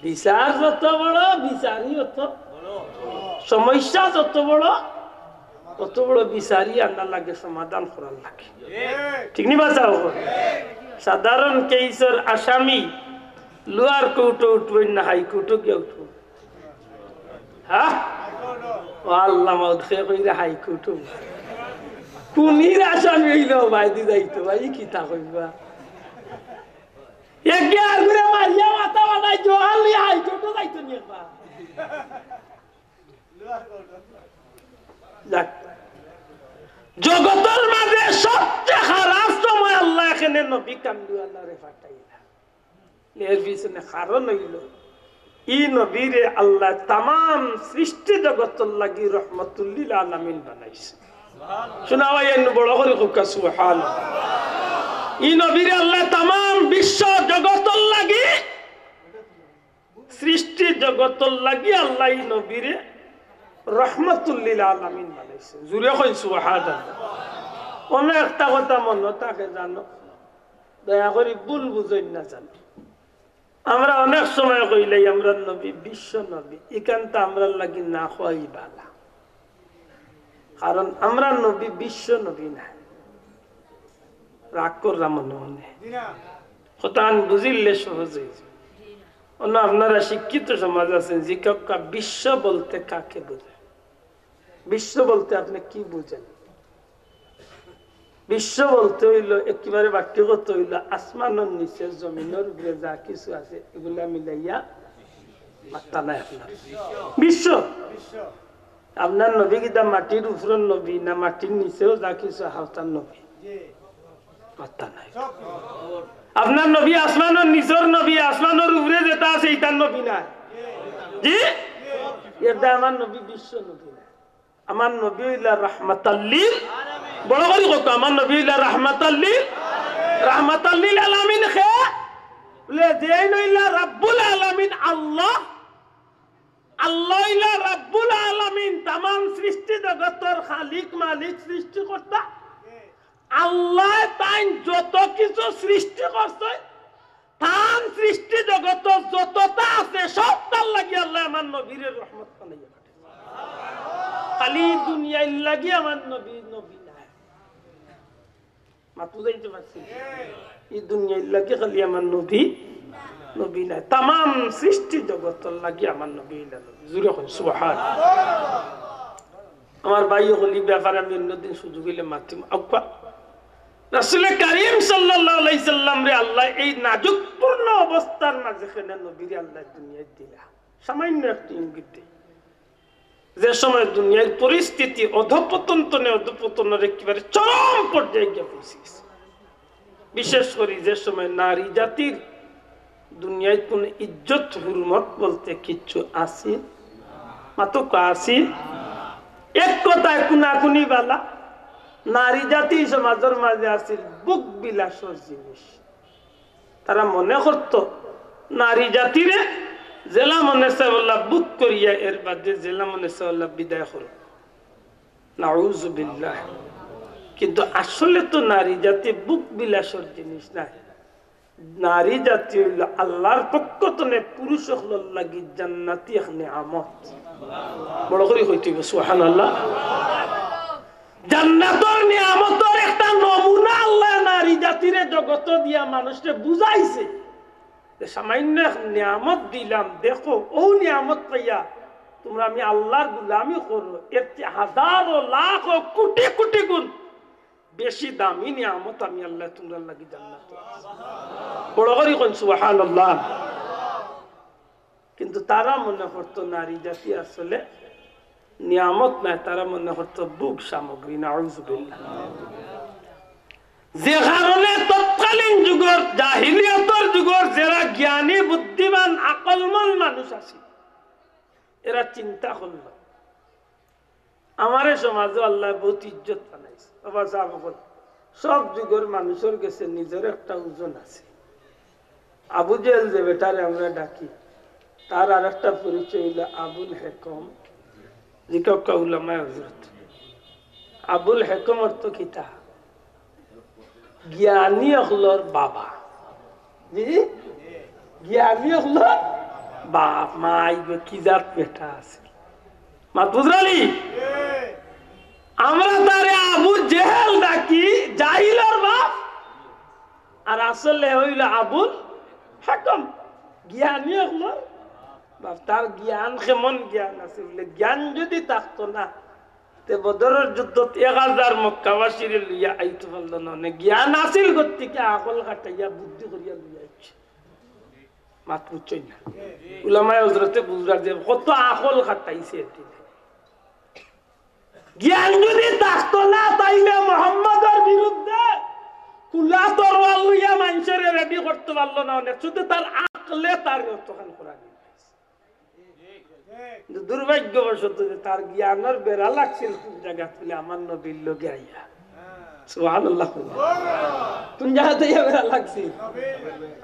বিচার যত বড়, বিচারী অত। সমস্যা যত বড়, অত বড় বিচারী আনার লাগে, সমাধান করার লাগে। ঠিক নি বা? চাও, সাধারণ কেসর আসামি লোয়ার কোর্টো উঠবো না হাই কোর্টো গিয়া উঠবো? হ্যাঁ? ও আল্লাহ, মাউদ খে কইরা হাই কোর্টো। কুনির আসামি অইলো বাইদি যাইতো, ভাই, কিতা কইবা? এগিয়ে আর ঘুরে মারিয়া মাথা বানাই জোহান লইয়া হাই কোর্টো যাইতো নি একবার। যাক। জগতর মাঝে সবচেয়ে খারাপ সময় আল্লাহ এখানে নবী কামলিওয়ালারে পাঠাইলা। এর পিছনে কারণ অইলো, ই নবীরে আল্লাহ তামাম সৃষ্টি জগতর লাগি রহমতুল্লিল আলামিন বানাইছে। শোনা ভাই, এমনি বড় করি কউক্কা সুবহান। ই নবীরে আল্লাহ তামাম বিশ্ব জগতর লাগি, সৃষ্টি জগতর লাগি আল্লাহ ই নবীরে রহমতুল্লিল আলামিন বানাইছে। জুরে কইন সুবহানাল্লাহ। অনেক একটা কথা মনো থাকে জানো, দয়া করি ভুল বুঝইন না জানো। আমরা অনেক সময় কইলাই আমরার নবী বিশ্ব নবী, ইখানতা আমরার লাগি না কওয়াই ভালা, কারণ আমরার নবী বিশ্ব নবী নায়। রাগ কররা মনে মনে, কথা আমি বুঝিলে সহজ অইযায়। অন্য আপনারা শিক্ষিত সমাজ আছেন, জিকাউক্কা বিশ্ব বলতে কাকে বুঝে? বিশ্ব বলতে আপনি কি বুঝেন? বিশ্ব বলতে অইলো, একেবারে বাক্য কথা অইলো, আসমানর নিচে, জমিনর উপরে যা কিছু আছে, এগুলা মিলাইয়া মাত্তা নাই আপনার। বিশ্ব। আপনার নবী কিতা মাটির উপরর নবী, না মাটির নিচেও যা কিছু আছে, অতার নবী? মাত্তা নাই। আপনার নবী আসমানর নিচর নবী, আসমানর উপরে যেটা আছে, ইটার নবী নায়। জি? এরদায় আমার নবী বিশ্ব নবী নায়। আমার নবী অইলা রাহমাতাল্লিল, বড় করি কউক্কা, আমার নবী অইলা রাহমাতাল্লিল, রাহমাতাল্লিল আলামিন খে? বলে, যেইন অইলা রাব্বুল আলামিন আল্লাহ, আল্লাহ অইলা রাব্বুল আলামিন, তামাম সৃষ্টি জগতর খালিক, মালিক, সৃষ্টিকর্তা। আল্লায় তাইন যত কিছু সৃষ্টি করছে, তান সৃষ্টি জগত যততা আছে, সবতার লাগি আল্লায় আমার নবীরে রহমত বানাইয়া পাঠাইছে। খালি দুনিয়ার লাগি আমার নবী, নবী নায়। মাত বুঝাইতে পারছি? ই দুনিয়ার লাগি খালি আমার নবী, নবী নায়, তামাম সৃষ্টি জগতর লাগি আমার নবী অইলা নবী। জুরে কইন সুবহান। আমার ভাই অকল, ই ব্যাপারে আমি অন্যদিন সুযোগ অইলে মাতিমু। আউক্কা, রাসূলে কারীম সাল্লাল্লাহু আলাইহি সাল্লামরে আল্লায় এই নাজুকপূর্ণ অবস্থার মাঝে কেনে নবীরে আল্লায় দুনিয়াত দিলা? সামান্য একটু ইঙ্গিত দেই। যে সময় দুনিয়ার পরিস্থিতি অধঃপতন তনে অধঃপতনর একেবারে চরম পর্যায়ে গিয়া পৌঁছে গেছে, বিশেষ করি যে সময় নারী জাতির দুনিয়াত কোনো ইজ্জত হুরমত বলতে কিচ্ছু আছিল, মাতক আছিল। এক কথায় কুনাকুনি বালা, নারী জাতি সমাজর মাঝে আছিল বুক বিলাসর জিনিস। তারা মনে করত নারী জাতিরে যেলা মনে চায় অলা বুক করিয়া এর বাদে যেলা মনে চায় অলা বিদায় করো। নাউজুবিল্লাহ। কিন্তু আসলে তো নারী জাতি বুক বিলাসর জিনিস নায়। নারী জাতি অইল আল্লাহর পক্ষ তনে পুরুষ অকলর লাগি জান্নাতি এক নিয়ামত। বড় করি কইতে অইব, সুবহানাল্লাহ। জান্নাতর নিয়ামতর একটা নমুনা আল্লাহ নারী জাতিরে জগত দিয়া মানুষরে বুঝাইছে যে সামান্য এক নিয়ামত দিলাম, দেখো, ও নিয়ামত পাইয়া তোমরা আমি আল্লাহর গুলামি করো, এর চেয়ে হাজারো লাখো কোটি কোটি গুণ বেশি দামি নিয়ামত আমি আল্লাহ তোমরার লাগি জান্নাত। বড় করি কইন সুবহানাল্লাহ। কিন্তু তারা মনে করত নারী জাতি আসলে নিয়ামত নায়, তারা মনে করত ভোগ সামগ্রী। নাউজুবিল্লাহ। যে কারণে তৎকালীন যুগর, জাহিলিয়তর যুগর যেরা জ্ঞানী, বুদ্ধিমান, আকলমন মানুষ আছিল, এরা চিন্তা করল, আমারে সমাজো আল্লাহ বহুত ইজ্জত বানাইছে। বাবা সাহেব বল, সব যুগর মানুষর গেছে নিজর একটা ওজন আছে। আবু জেহেল যে বেটারে আমরা ডাকি, তার আর একটা পরিচয় অইল আবুল হেকম। জিকাউক্কা উলামায়ে হজরত, আবুল হেকম অর্থ কিতা? জ্ঞানী অকলর বাবা। জি, জ্ঞানী অকলর বাপ। মাই গো, কি জাত বেটা আছে। মাত বুঝরানি? আমরা তারে আবু জেহেল ডাকি, জাহিলর বাপ। আর আসলে অইল আবুল হেকম, জ্ঞানী অকলর বাপ। তার জ্ঞান কেমন জ্ঞান আছে বলে, জ্ঞান যদি থাকতো না, তে বদরর যুদ্ধত এক হাজার মক্কাবাসীরে লইয়া আইতো পারলো না। অনে জ্ঞান আছিল গতিকে আকল খাটাইয়া বুদ্ধি করিয়া লইয়া আইছে। মাত বুঝছইন না? উলামায়ে হজরতে বুঝরার যে কত আকল খাটাইছে এদিন। জ্ঞান যদি থাকতো না, তাইলে মোহাম্মদর বিরুদ্ধে কুলা তরোয়াল লইয়া মানষরে রেডি করতো পারলো না। অনে শুধু তার আকলে তার অতখান করা দিল। কিন্তু দুর্ভাগ্যবশত যে তার জ্ঞানর বেড়া লাগছিল কোন জাগাত বলে আমার নবীর লগে আইয়া। সুবহানাল্লাহ। কোন জাগাত আইয়া বেড়া লাগছিল?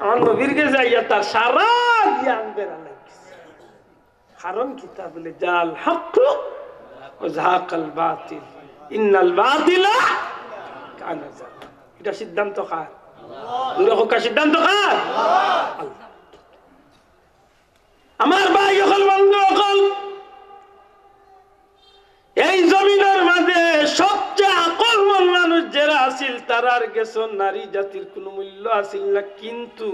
আমার নবীর গেছে আইয়া তার সারা জ্ঞান বেড়া লাগছে। কারণ কিতা বলে, জাল হক ওয়া জাহাকাল বাতিল, ইন্নাল বাতিলা কানা জাহুকা। এটা সিদ্ধান্ত কার? জোরে কউক্কা, সিদ্ধান্ত কার? আল্লাহ। আমার ভাই অকল, বন্ধু অকল, এই জমিনর মাঝে সবচেয়ে আকলমন মানুষ যেরা আছিল, তারার গেছে নারী জাতির কোনো মূল্য আছিল না। কিন্তু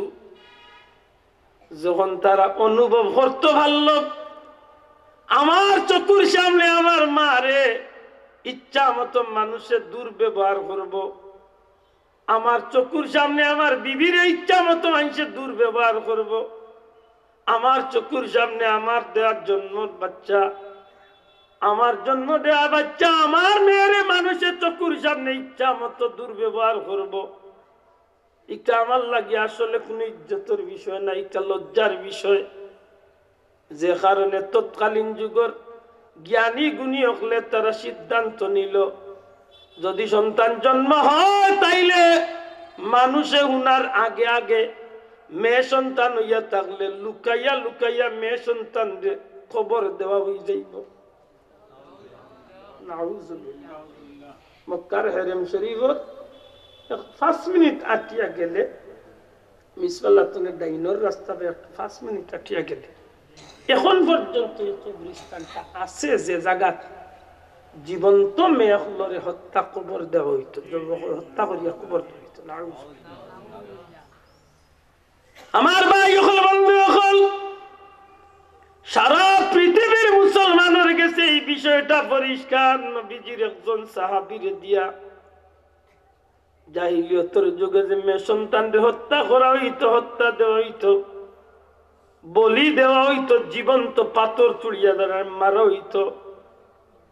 যখন তারা অনুভব করতে পারল, আমার চকুর সামনে আমার মারে ইচ্ছা মতো মানুষে দুর্ব্যবহার করব, আমার চকুর সামনে আমার বিবিরে ইচ্ছা মতো মানষে দুর্ব্যবহার করব, আমার চকুর সামনে আমার দেওয়ার জন্মর বাচ্চা, আমার জন্ম দেওয়া বাচ্চা, আমার মেয়েরে মানুষে চকুর সামনে ইচ্ছা মতো দুর্ব্যবহার করব, ইটা আমার লাগি আসলে কোনো ইজ্জতর বিষয় না, ইটা লজ্জার বিষয়। যে কারণে তৎকালীন যুগর জ্ঞানী গুণী অকলে তারা সিদ্ধান্ত নিল, যদি সন্তান জন্ম হয়, তাইলে মানুষে হুনার আগে আগে মেয়ে সন্তান অইয়া থাকলে লুকাইয়া লুকাইয়া মেয়ে সন্তানরে কবর দেওয়া অই যাইব। নাউজুবিল্লাহ। মক্কার হেরেম শরীফত এক পাঁচ মিনিট আটিয়া গেলে, মিসফাল্লা তুলে ডাইনর রাস্তা বেয়ে এক পাঁচ মিনিট আটিয়া গেলে, এখন পর্যন্ত এই কবরস্থানটা আছে, যে জাগাত জীবন্ত মেয়ে অকলরে হত্যা কবর দেওয়া অইতো, জব-, হত্যা করিয়া কবর দেওয়া অইতো। নাউজুবিল্লাহ। আমার ভাই অকল, বন্ধু অকল, সারা পৃথিবীর মুসলমানর গেছে এই বিষয়টা পরিষ্কার। নবীজির একজন সাহাবীরে দিয়া জাহিলিয়তর যুগে যে মেয়ে সন্তানরে হত্যা করা অইতো, হত্যা দেওয়া অইতো, বলি দেওয়া অইতো, জীবন্ত পাথর তুলিয়া ধরে মারা অইতো।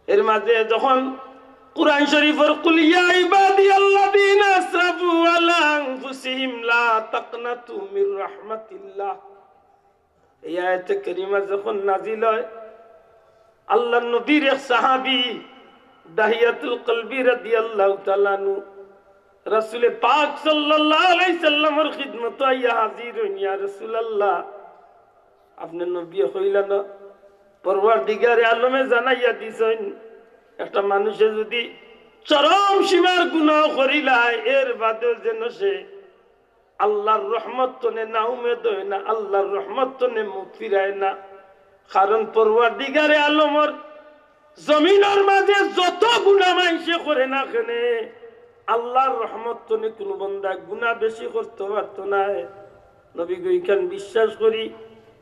এর মাঝে যখন কোরআন শরীফর "কুল ইয়া ইবাদিয়াল্লাযীনা আসরাফু আলা আনফুসিহিম লা তাকনাতু মির রাহমাতিল্লাহ", এই আয়াতে কারিমা যখন নাজিল হয়, আল্লাহর নবীর এক সাহাবী দাহিয়াতুল কলবি রাদিয়াল্লাহু তাআলা আনহু রাসূলে পাক সাল্লাল্লাহু আলাইহি সাল্লামর খিদমতো আইয়া হাজির হইন, "ইয়া রাসূলুল্লাহ, আপনে নবী হইলা না, পরওয়ারদিগারে আলমে জানাইয়া দিছইন, একটা মানুষে যদি চরম সীমার গুনাহ করিলায়, এর বাদেও যেন সে আল্লাহর রহমত তনে না উমেদ হয় না, আল্লাহর রহমত তনে মুখ ফিরায় না। কারণ পরওয়ারদিগারে আলমর জমিনর মাঝে যত গুনাহ মানষে করে না কেনে, আল্লাহর রহমত তনে কুনু বন্দায় গুনাহ বেশি করতো পারতো নায়।" নবী গো, ইখান বিশ্বাস করি,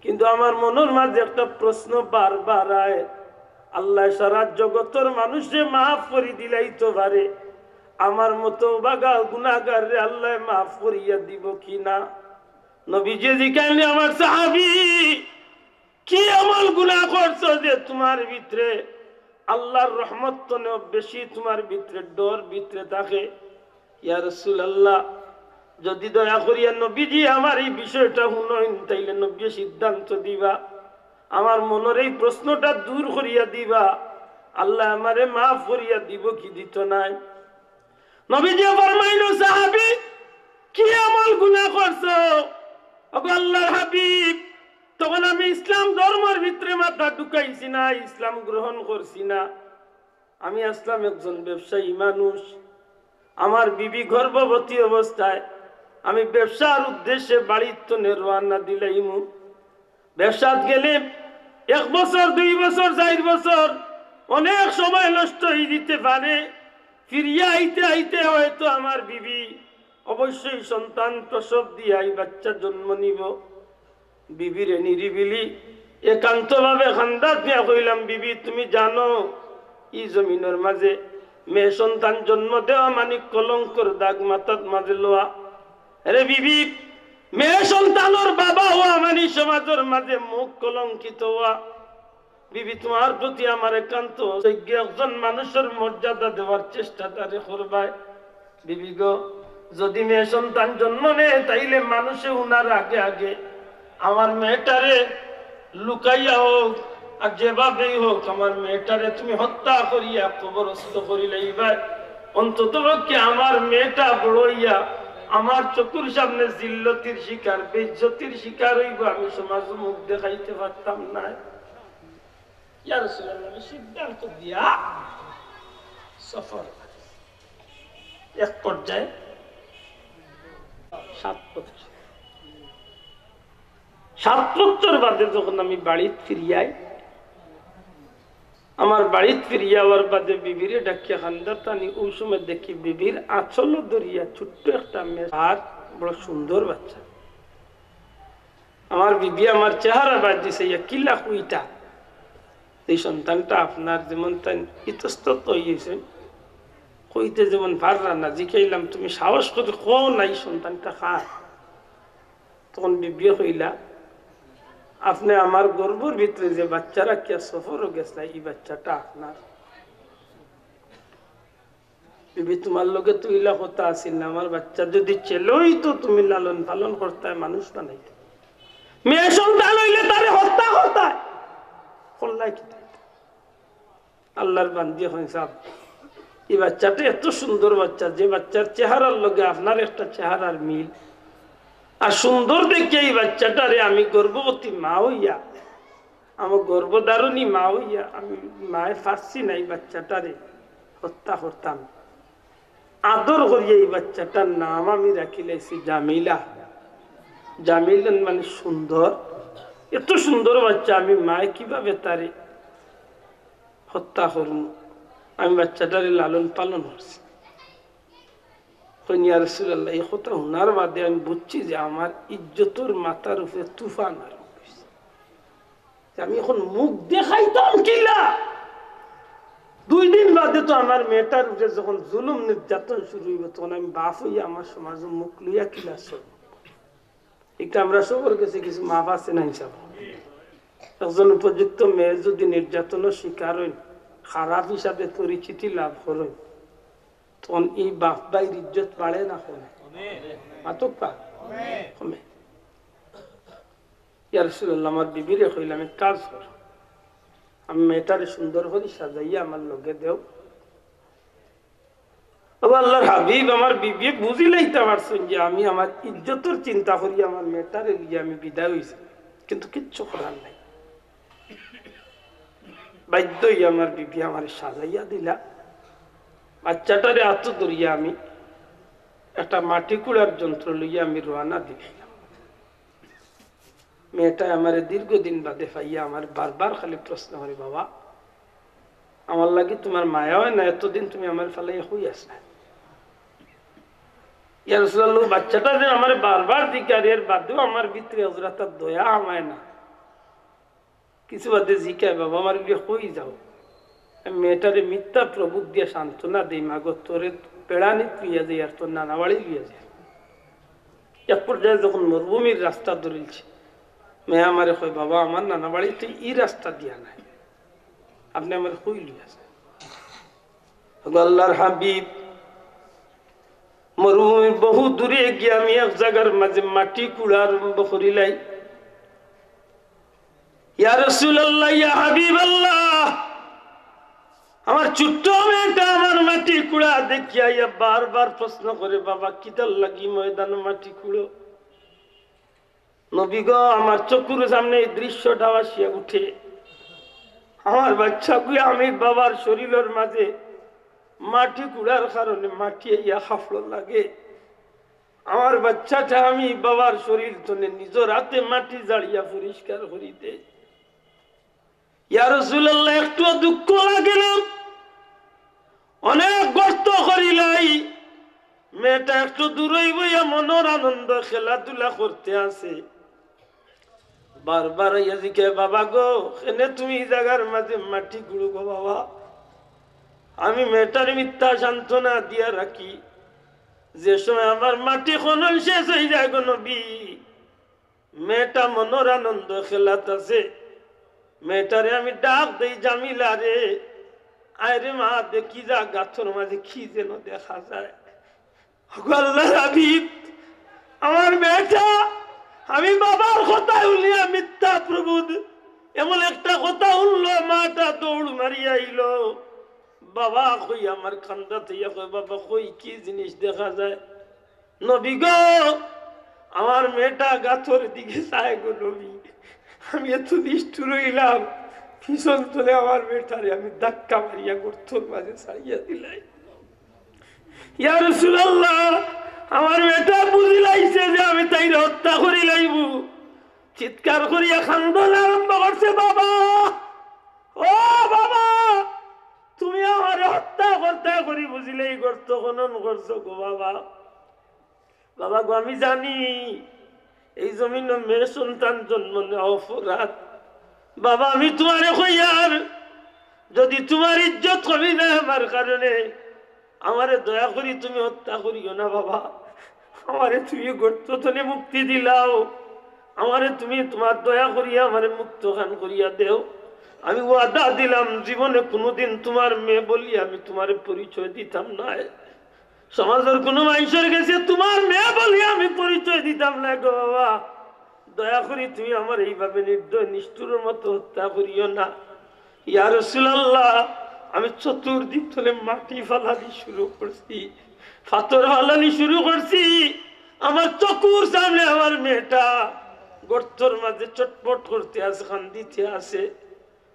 কিন্তু আমার মনর মাঝে একটা প্রশ্ন বারবার আয়, আল্লায় সারা জগতর মানুষরে মাফ করি দিলাইতো পারে, আমার মতো বাগা গুনাহগাররে আল্লায় মাফ করিয়া দিবো কি না? নবীজিয়ে জিকাইন, "আমার সাহাবী, কি এমন গুনাহ করছো যে তুমার ভিতরে আল্লাহর রহমত তনেও বেশি তুমার ভিতরে ডর ভিতরে থাকে?" ইয়া রাসূলুল্লাহ, যদি দয়া করিয়া নবীজি আমার এই বিষয়টা হুনইন, তাইলে নবীয়ে সিদ্ধান্ত দিবা, আমার মনর এই প্রশ্নটা দূর করিয়া দিবা, আল্লায় আমারে মাফ করিয়া দিবো কি দিতো নায়। নবীজিয়ে ফরমাইন, "ও সাহাবী, কি এমন গুনাহ করছো?" ওগো আল্লাহর হাবিব, তখন আমি ইসলাম ধর্মর ভিতরে মাথা ঢুকাইছি না, ইসলাম গ্রহণ করছি না। আমি আছলাম একজন ব্যবসায়ী মানুষ। আমার বিবি গর্ভবতী অবস্থায় আমি ব্যবসার উদ্দেশ্যে বাড়ির তনে রওয়ানা দিলাইমু। ব্যবসাত গেলে এক বছর, দুই বছর, চাইর বছর, অনেক সময় নষ্ট হয়ে দিতে পারে। ফিরিয়া আইতে আইতে হয়তো আমার বিবি অবশ্যই সন্তান প্রসব দিয়া এই বাচ্চা জন্ম নিবো। বিবিরে নিরিবিলি একান্তভাবে কান্দাত নিয়া কইলাম, "বিবি, তুমি জানো, ই জমিনর মাঝে মেয়ে সন্তান জন্ম দেওয়া মানি কলঙ্কর দাগ মাথাত মাঝে লওয়া। আরে বিবি, মেয়ে সন্তানর বাবা হওয়া মানি সমাজর মাঝে মুখ কলঙ্কিত হওয়া।" বিবি, তুমার প্রতি আমার একান্ত সৌভাগ্য, একজন মানুষর মর্যাদা দেওয়ার চেষ্টা তারে করবায়। বিবি গো, যদি মেয়ে সন্তান জন্ম নেয়, তাইলে মানুষে হুনার আগে আগে আমার মেয়েটারে লুকাইয়া হোক আর যেভাবেই হোক, আমার মেয়েটারে তুমি হত্যা করিয়া কবরস্থ করিলাইবায়। অন্তত পক্ষে আমার মেয়েটা বড় হইয়া আমার চকুর সামনে জিল্লতির শিকার, বেইজ্জতির শিকার হইবো, আমি সমাজো মুখ দেখাইতে পারতাম না। ইয়া রাসূলুল্লাহ, আমি সিদ্ধান্ত দিয়া সফর। এক পর্যায়ে সাত বছর, সাত বছর বাদে যখন আমি বাড়িত ফিরিয়াই, আমার বাড়িত ফিরিয়া আওয়ার বাদে বিবিরে ডাকিয়া কান্দাত আনি, ওই সময় দেখি বিবির আঁচল ধরিয়া ছোট্ট একটা মেয়ে, আর বড় সুন্দর বাচ্চা। আমার বিবি আমার চেহারা বাদ দিছে, "ইয়া কিলা কইতা? এই সন্তানটা আপনার?" যেমন তাইন ইতস্তত হইয়া গেছইন, কইতে যেমন পাররা না। জিকাইলাম, "তুমি সাহস করি কও না, এই সন্তানটা কার?" তখন বিবিয়ে কইলা, "আপনে আমার গর্ভর ভিতরে যে বাচ্চা রাখিয়া সফরো গেছলা, এই বাচ্চাটা আপনার।" বিবি, তুমার লগে তো ইলা কথা আছিল না, আমার বাচ্চা যদি ছেলে অইতো তুমি লালন পালন করতায়, মানুষ বানাইতায়, মেয়ে সন্তান অইলে তারে হত্যা করতায়, করলায় কিতা? আল্লাহর বান্দি অখন সাব, এই বাচ্চাটা এত সুন্দর বাচ্চা, যে বাচ্চার চেহারার লগে আপনার একটা চেহারার মিল, আর সুন্দর দেখিয়া এই বাচ্চাটারে আমি গর্ভবতী মা অইয়া আমার গর্ভধারণী মা অইয়া আমি মায়ে পারছি না এই বাচ্চাটারে হত্যা করতাম। আদর করিয়া এই বাচ্চাটার নাম আমি রাখিলাইছি জামিলা। জামিলা মানে সুন্দর। এত সুন্দর বাচ্চা, আমি মায়ে কিভাবে তারে হত্যা করমু? আমি বাচ্চাটারে লালন পালন করছি। কইন, "ইয়া রাসূলুল্লাহ, এই কথা হুনার বাদে আমি বুঝছি যে আমার ইজ্জতর মাথার উপরে তুফান আরম্ভ অইছে। যে আমি অখন মুখ দেখাইতাম কিলা? দুই দিন বাদে তো আমার মেয়েটার উপরে যখন জুলুম নির্যাতন শুরু অইবো, তখন আমি বাপ অইয়া আমার সমাজো মুখ লইয়া কিলা চলমু?" ইটা আমরা সবর গেছে কিছু মাপ আছে না হিসাব। একজন উপযুক্ত মেয়ে যদি নির্যাতনর শিকার অইন, খারাপ হিসাবে পরিচিতি লাভ করইন, তখন এই বাপ ভাইর ইজ্জত বাড়ে না কমে? মাতুক্কা? কমে। ইয়া রাসূলুল্লাহ, আমার বিবিরে কইলাম, "এক কাজ কর, আমি মেয়েটারে সুন্দর করি সাজাইয়া আমার লগে দেও।" ও আল্লাহর হাবিব, আমার বিবিয়ে বুঝিলাইতা পারছইন যে আমি আমার ইজ্জতর চিন্তা করি আমার মেয়েটারে লইয়া আমি বিদায় অইছি, কিন্তু কিচ্ছু করার নাই। বাধ্য অইয়া আমার বিবি আমারে সাজাইয়া দিলা। বাচ্চাটারে আতো ধরিয়া আমি একটা মাটি কুড়ার যন্ত্র লইয়া আমি রওয়ানা দিলাম। মেয়েটায় আমারে দীর্ঘদিন বাদে পাইয়া আমারে বারবার খালি প্রশ্ন করে, "বাবা, আমার লাগি তুমার মায়া অয় না? এতদিন তুমি আমারে ফালাইয়া কই আছলায়?" ইয়া রাসূলুল্লাহ, বাচ্চাটা যে আমারে বারবার জিকার, এর বাদেও আমার ভিতরে হযরত দয়া হামায় না। কিছু বাদে জিকায়, "বাবা, আমারে লইয়া কই যাও?" আমি মেয়েটারে মিথ্যা প্রবোধ দিয়া সান্ত্বনা দেই, "মাগো, তোরে বেড়ানিত লইয়া যাই আর তোর নানা বাড়ি লইয়া যাই।" এক পর্যায়ে যখন মরুভূমির রাস্তা ধরিলছে, মেয়ে আমারে কয়, "বাবা, আমার নানা বাড়ি তো ই রাস্তা দিয়া নায়, আপনে আমারে কই লইয়া যাইন?" ওগো আল্লাহর হাবিব, মরুভূমির বহু দূরে গিয়া আমি এক জাগার মাঝে মাটি কুড়া আরম্ভ করিলাই। ইয়া রাসূলুল্লাহ, ইয়া হাবিবাল্লাহ, আমার ছোট্ট মেয়েটা আমার মাটি কুড়া দেখিয়া ইয়া বারবার প্রশ্ন করে, "বাবা, কিতার লাগি ময়দানো মাটি কুড়ো?" নবী গো, আমার চকুর সামনে এই দৃশ্যটা আসিয়া উঠে। আমার বাচ্চাগুয়ে আমি বাবার শরীলর মাঝে মাটি কুড়ার কারণে মাটি আইয়া হাফলর লাগে। আমার বাচ্চাটা আমি বাবার শরীল তনে নিজর আতে মাটি জাড়িয়া পরিষ্কার করি দেই। ইয়া রাসূলুল্লাহ, একটুও দুঃখ লাগে না, অনেক গর্ত করিলাই। মেয়েটা একটু দূরই বইয়া মনর আনন্দ খেলাধুলা করতে আছে। বারবার আইয়া জিকে, "বাবা গো, কেনে তুমি ই জাগার মাঝে মাটি কুড়ো গো বাবা?" আমি মেয়েটার মিথ্যা সান্ত্বনা দিয়া রাখি, যে সময় আমার মাটি খনন শেষ অই যায় গো নবী, মেয়েটা মনর আনন্দ খেলাত আছে। মেয়েটারে আমি ডাক দেই, "জামিলা রে, আয় রে মা, দেখি যা গাথর মাঝে কি যেন দেখা যায়।" ওগো আল্লাহর হাবিব, আমার মেয়েটা, আমি বাবার কথা হুনিয়া মিথ্যা প্রবোধ, এমন একটা কথা হুনলো, মাটা দৌড় মারিয়া আইলো। বাবা কই আমার কান্দাত আইয়া কয়, "বাবা কই কি জিনিস দেখা যায়?" নবী গো, আমার মেয়েটা গাথর দিকে চায় গো নবী। আমি এত নিষ্ঠুর অইলাম, পিছন তনে আমার মেয়েটারে আমি ধাক্কা মারিয়া গর্তর মাঝে ছাড়িয়া দিলাই। ইয়া রাসূলুল্লাহ, আমার মেয়েটা বুঝিলাইছে যে আমি তাইরে হত্যা করিলাইমু। চিৎকার করিয়া কান্দন আরম্ভ করছে, "বাবা, ও বাবা, তুমি আমারে হত্যা করতা করি বুঝিলে ই গর্ত খনন করছো গো বাবা।" বাবা গো, আমি জানি এই জমিনো মেয়ে সন্তান জন্ম নেওয়া অপরাধ। বাবা, আমি তুমারে কইয়ার, যদি তুমার ইজ্জত কমি যায় আমার কারণে, আমারে দয়া করি তুমি হত্যা করিও না বাবা। আমারে তুমি গর্ত তনে মুক্তি দিলাও, আমারে তুমি তুমার দয়া করিয়া আমারে মুক্ত খান করিয়া দেও। আমি ওয়াদা দিলাম, জীবনে কুনুদিন তুমার মেয়ে বলি আমি তুমারে পরিচয় দিতাম নায়। সমাজর কুনু মানষর গেছে তুমার মেয়ে বলি আমি পরিচয় দিতাম নায় গো বাবা। দয়া করি তুমি আমারে এইভাবে নির্দয় নিষ্ঠুরর মতো হত্যা করিও না। ইয়া রাসূলুল্লাহ, আমি চতুর্দিক তনে মাটি ফালানি শুরু করছি, পাথর ফালানি শুরু করছি। আমার চকুর সামনে আমার মেয়েটা গর্তর মাঝে চটপট করতে আছে, কান্দিতে আছে।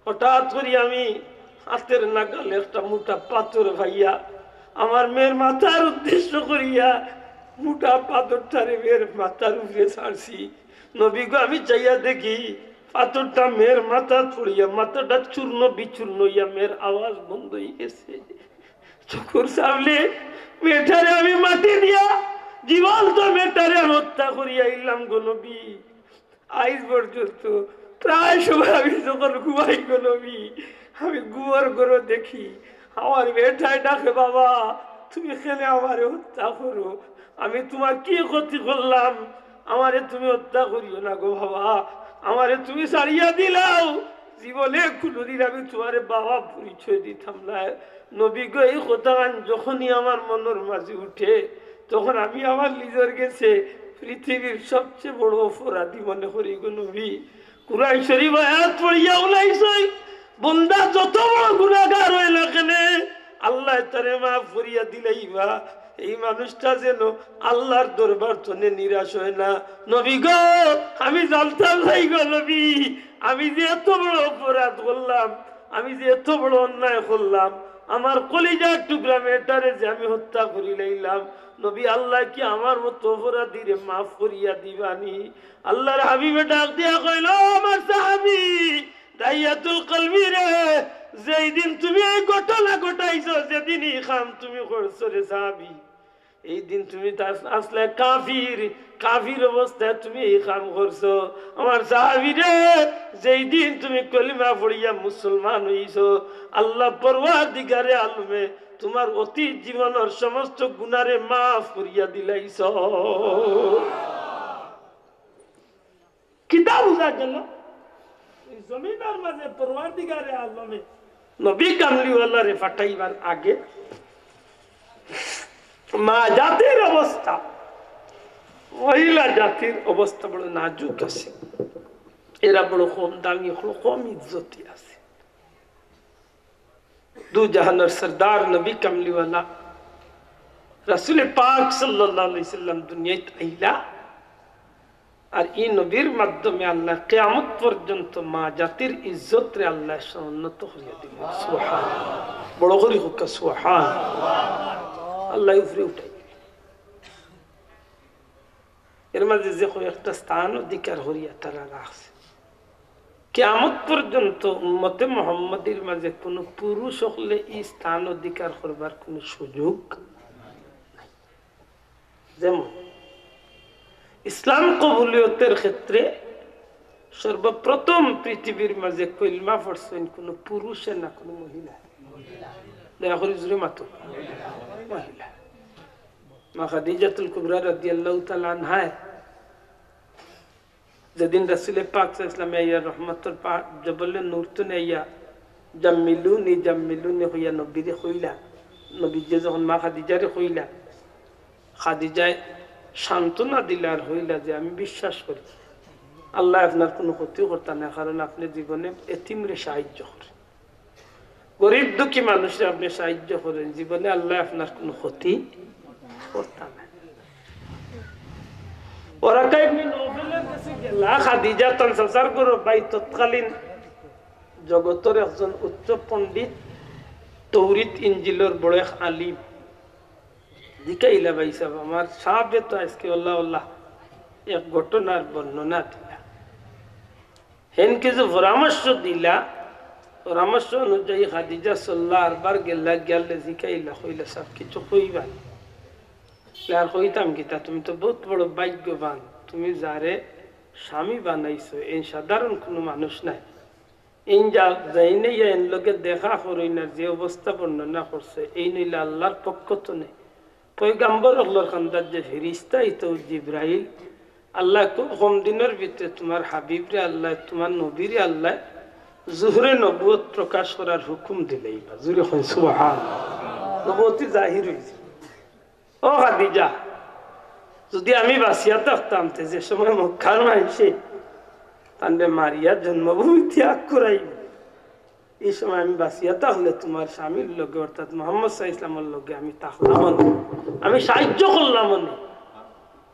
হঠাৎ করি আমি আতের নাগালে একটা মুটা পাথর পাইয়া আমার মেয়ের মাথার উদ্দেশ্য করিয়া মুটা পাথরটারে মেয়ের মাথার উপরে ছাড়ছি। নবী গো, আমি চাইয়া দেখি পাথরটা মেয়ের মাথাত পড়িয়া মাথাটা চূর্ণ বিচূর্ণ অইয়া মেয়ের আওয়াজ বন্ধ অই গেছে। চকুর সামনে মেয়েটারে আমি মাটি দিয়া জীবন্ত মেয়েটারে আমি হত্যা করিয়া আইলাম গো নবী। আইজ পর্যন্ত প্রায় সময় আমি যখন ঘুমাই গো নবী, আমি ঘুমর ঘরো দেখি আমার মেয়েটায় ডাকে, "বাবা, তুমি কেনে আমারে হত্যা করো? আমি তুমার কি ক্ষতি করলাম? আমারে তুমি হত্যা করিও না গো বাবা, আমারে তুমি ছাড়িয়া দিলাও।" জীবনে কোনোদিন আমি তুমারে বাবা পরিচয় দিতাম না। নবী গো, এই কথাখান যখনই আমার মনর মাঝে উঠে, তখন আমি আমার নিজর গেছে পৃথিবীর সবচেয়ে বড় অপরাধী মনে করি গো নবী। কুরআন শরীফ আয়াত পড়িয়া উলাইছই, বন্দা যত বড় গুনাহগার অয় না কেনে, আল্লায় তারে মাফ করিয়া দিলাইবা। এই মানুষটা যেন আল্লার দরবার তনে নিরাশ অয় না। নবী গো, আমি জানতাম নায় গো নবী, আমি যে এত বড় অপরাধ করলাম, আমি যে এত বড় অন্যায় করলাম, আমার কলিজার টুকরা মেয়েটারে যে আমি হত্যা করিলাইলাম, নবী, আল্লায় কি আমার মতো অপরাধীরে মাফ করিয়া দিবানি? আল্লার হাবিবে ডাক দিয়া কইল, "ও আমার সাহাবী, দাহিয়াতুল কলবি রে, যেই দিন তুমি এই ঘটনা ঘটাইছো, যেদিন এই কাম তুমি করছো রে সাহাবী, এই দিন তুমি তাস-, আসলে কাফির, কাফির অবস্থায় তুমি এই কাম করছো। আমার সাহাবী রে, যেই দিন তুমি কলিমা পড়িয়া মুসলমান অইছো, আল্লা পরওয়ারদিগারে আলমে তুমার অতীত জীবনর সমস্ত গুনারে মাফ করিয়া দিলাইছো।" কিতা বুঝা গেল? এই জমিনর মাঝে পরওয়ারদিগারে আলমে নবী কামলিওয়ালারে পাঠাইবার আগে মা জাতির অবস্থা, মহিলা জাতির অবস্থা বড় নাজুক আছে। এরা বড় কম দামি, বড় কম ইজ্জতি আছে। দু জাহানর সরদার নবী কামলিওয়ালা রাসূলে পাক সাল্লাল্লাহু আলাইহি সাল্লাম দুনিয়াত আইলা, আর ই নবীর মাধ্যমে আল্লায় কিয়ামত পর্যন্ত মা জাতির ইজ্জতরে আল্লায় সমুন্নত করিয়া দিবা। সুবহানাল্লাহ। বড় করি কউক্কা সুবহানাল্লাহ। আল্লায় উপরে উঠাই। এর মাঝে যে কয়েকটা স্থান অধিকার করিয়া তারা রাখছে। কিয়ামত পর্যন্ত উম্মতে মুহাম্মদীর মাঝে কোনো পুরুষ অকলে ই স্থান অধিকার করবার কোনো সুযোগ নাই। যেমন ইসলাম কবুলিয়তের ক্ষেত্রে সর্বপ্রথম পৃথিবীর মাঝে কলমা পড়ছইন কোনো পুরুষে না কোনো মহিলা? দয়া করি জোরে মাতো। মহিলা। মা খাদিজাতুল কুবরা রাদিয়াল্লাহু তাআলা আনহায় যেদিন রাসূলে পাক সাল্লাল্লাহু আলাইহি ওয়াসাল্লাম আইয়া রহমতর পা-, জবলে নূর তনে আইয়া, "জাম্মিলুনি, জাম্মিলুনি" কইয়া নবীরে কইলা, নবীজিয়ে যখন মা খাদিজারে কইলা, খাদিজায় সান্ত্বনা দিলা আর কইলা যে, "আমি বিশ্বাস করি আল্লায় আপনার কোনো ক্ষতি করতা না, কারণ আপনে জীবনে এতিমরে সাহায্য করইন।" গরিব দুঃখী মানুষরে আপনে সাহায্য করইন, জীবনে আল্লায় আপনার কোনো ক্ষতি করতা নায়। ওরাকা ইবনে নওফলের গেছে গেলা, খাদিজা তান চাচার ঘরর ভাই, তৎকালীন জগতর একজন উচ্চ পণ্ডিত, তৌরিত ইঞ্জিলর বড় এক আলিম। জিকাইলা, "ভাইসাব, আমার সাবে তো আইজকে অলা অলা এক ঘটনার বর্ণনা দিলা।" হেন কিছু পরামর্শ দিলা, পরামর্শ অনুযায়ী খাদিজা সাল্লাল্লাহু আরবার গেলা, গিয়ালে জিকাইলা, কইলা, "সাব, কিছু কইবা?" আর কইতাম কিতা, তুমি তো বউত বড় ভাগ্যবান, তুমি যারে স্বামী বানাইছো, এইন সাধারণ কোনো মানুষ নায়। এইন যা, যাইন ইয়া এইন লগে দেখা করইন আর যে অবস্থা বর্ণনা করছে, এইন অইলা আল্লার পক্ষ তনে পয়গাম্বর অকলর কান্দাত যে ফিরিস্তা আইতো জিব্রাইল, আল্লায় খুব কম দিনর ভিতরে তুমার হাবিবরে আল্লায়, তুমার নবীরে আল্লায় জুহরে নবুয়ত প্রকাশ করার হুকুম দিলাইবা। জুরে কইন সুবহান। নবুয়তি জাহির অইছে। ও খাদিজা, যুদি আমি বাঁচিয়া থাকতাম, তে যে সময় মক্কার মানষে তানরে মারিয়া জন্মভূমি ত্যাগ করাইবো, ই সময় আমি বাঁচিয়া থাকলে তুমার স্বামীর লগে, অর্থাৎ মুহাম্মদ সাল্লাল্লাহু আলাইহি ওয়াসাল্লামর লগে আমি থাকলাম অনে, আমি সাহায্য করলাম অনে।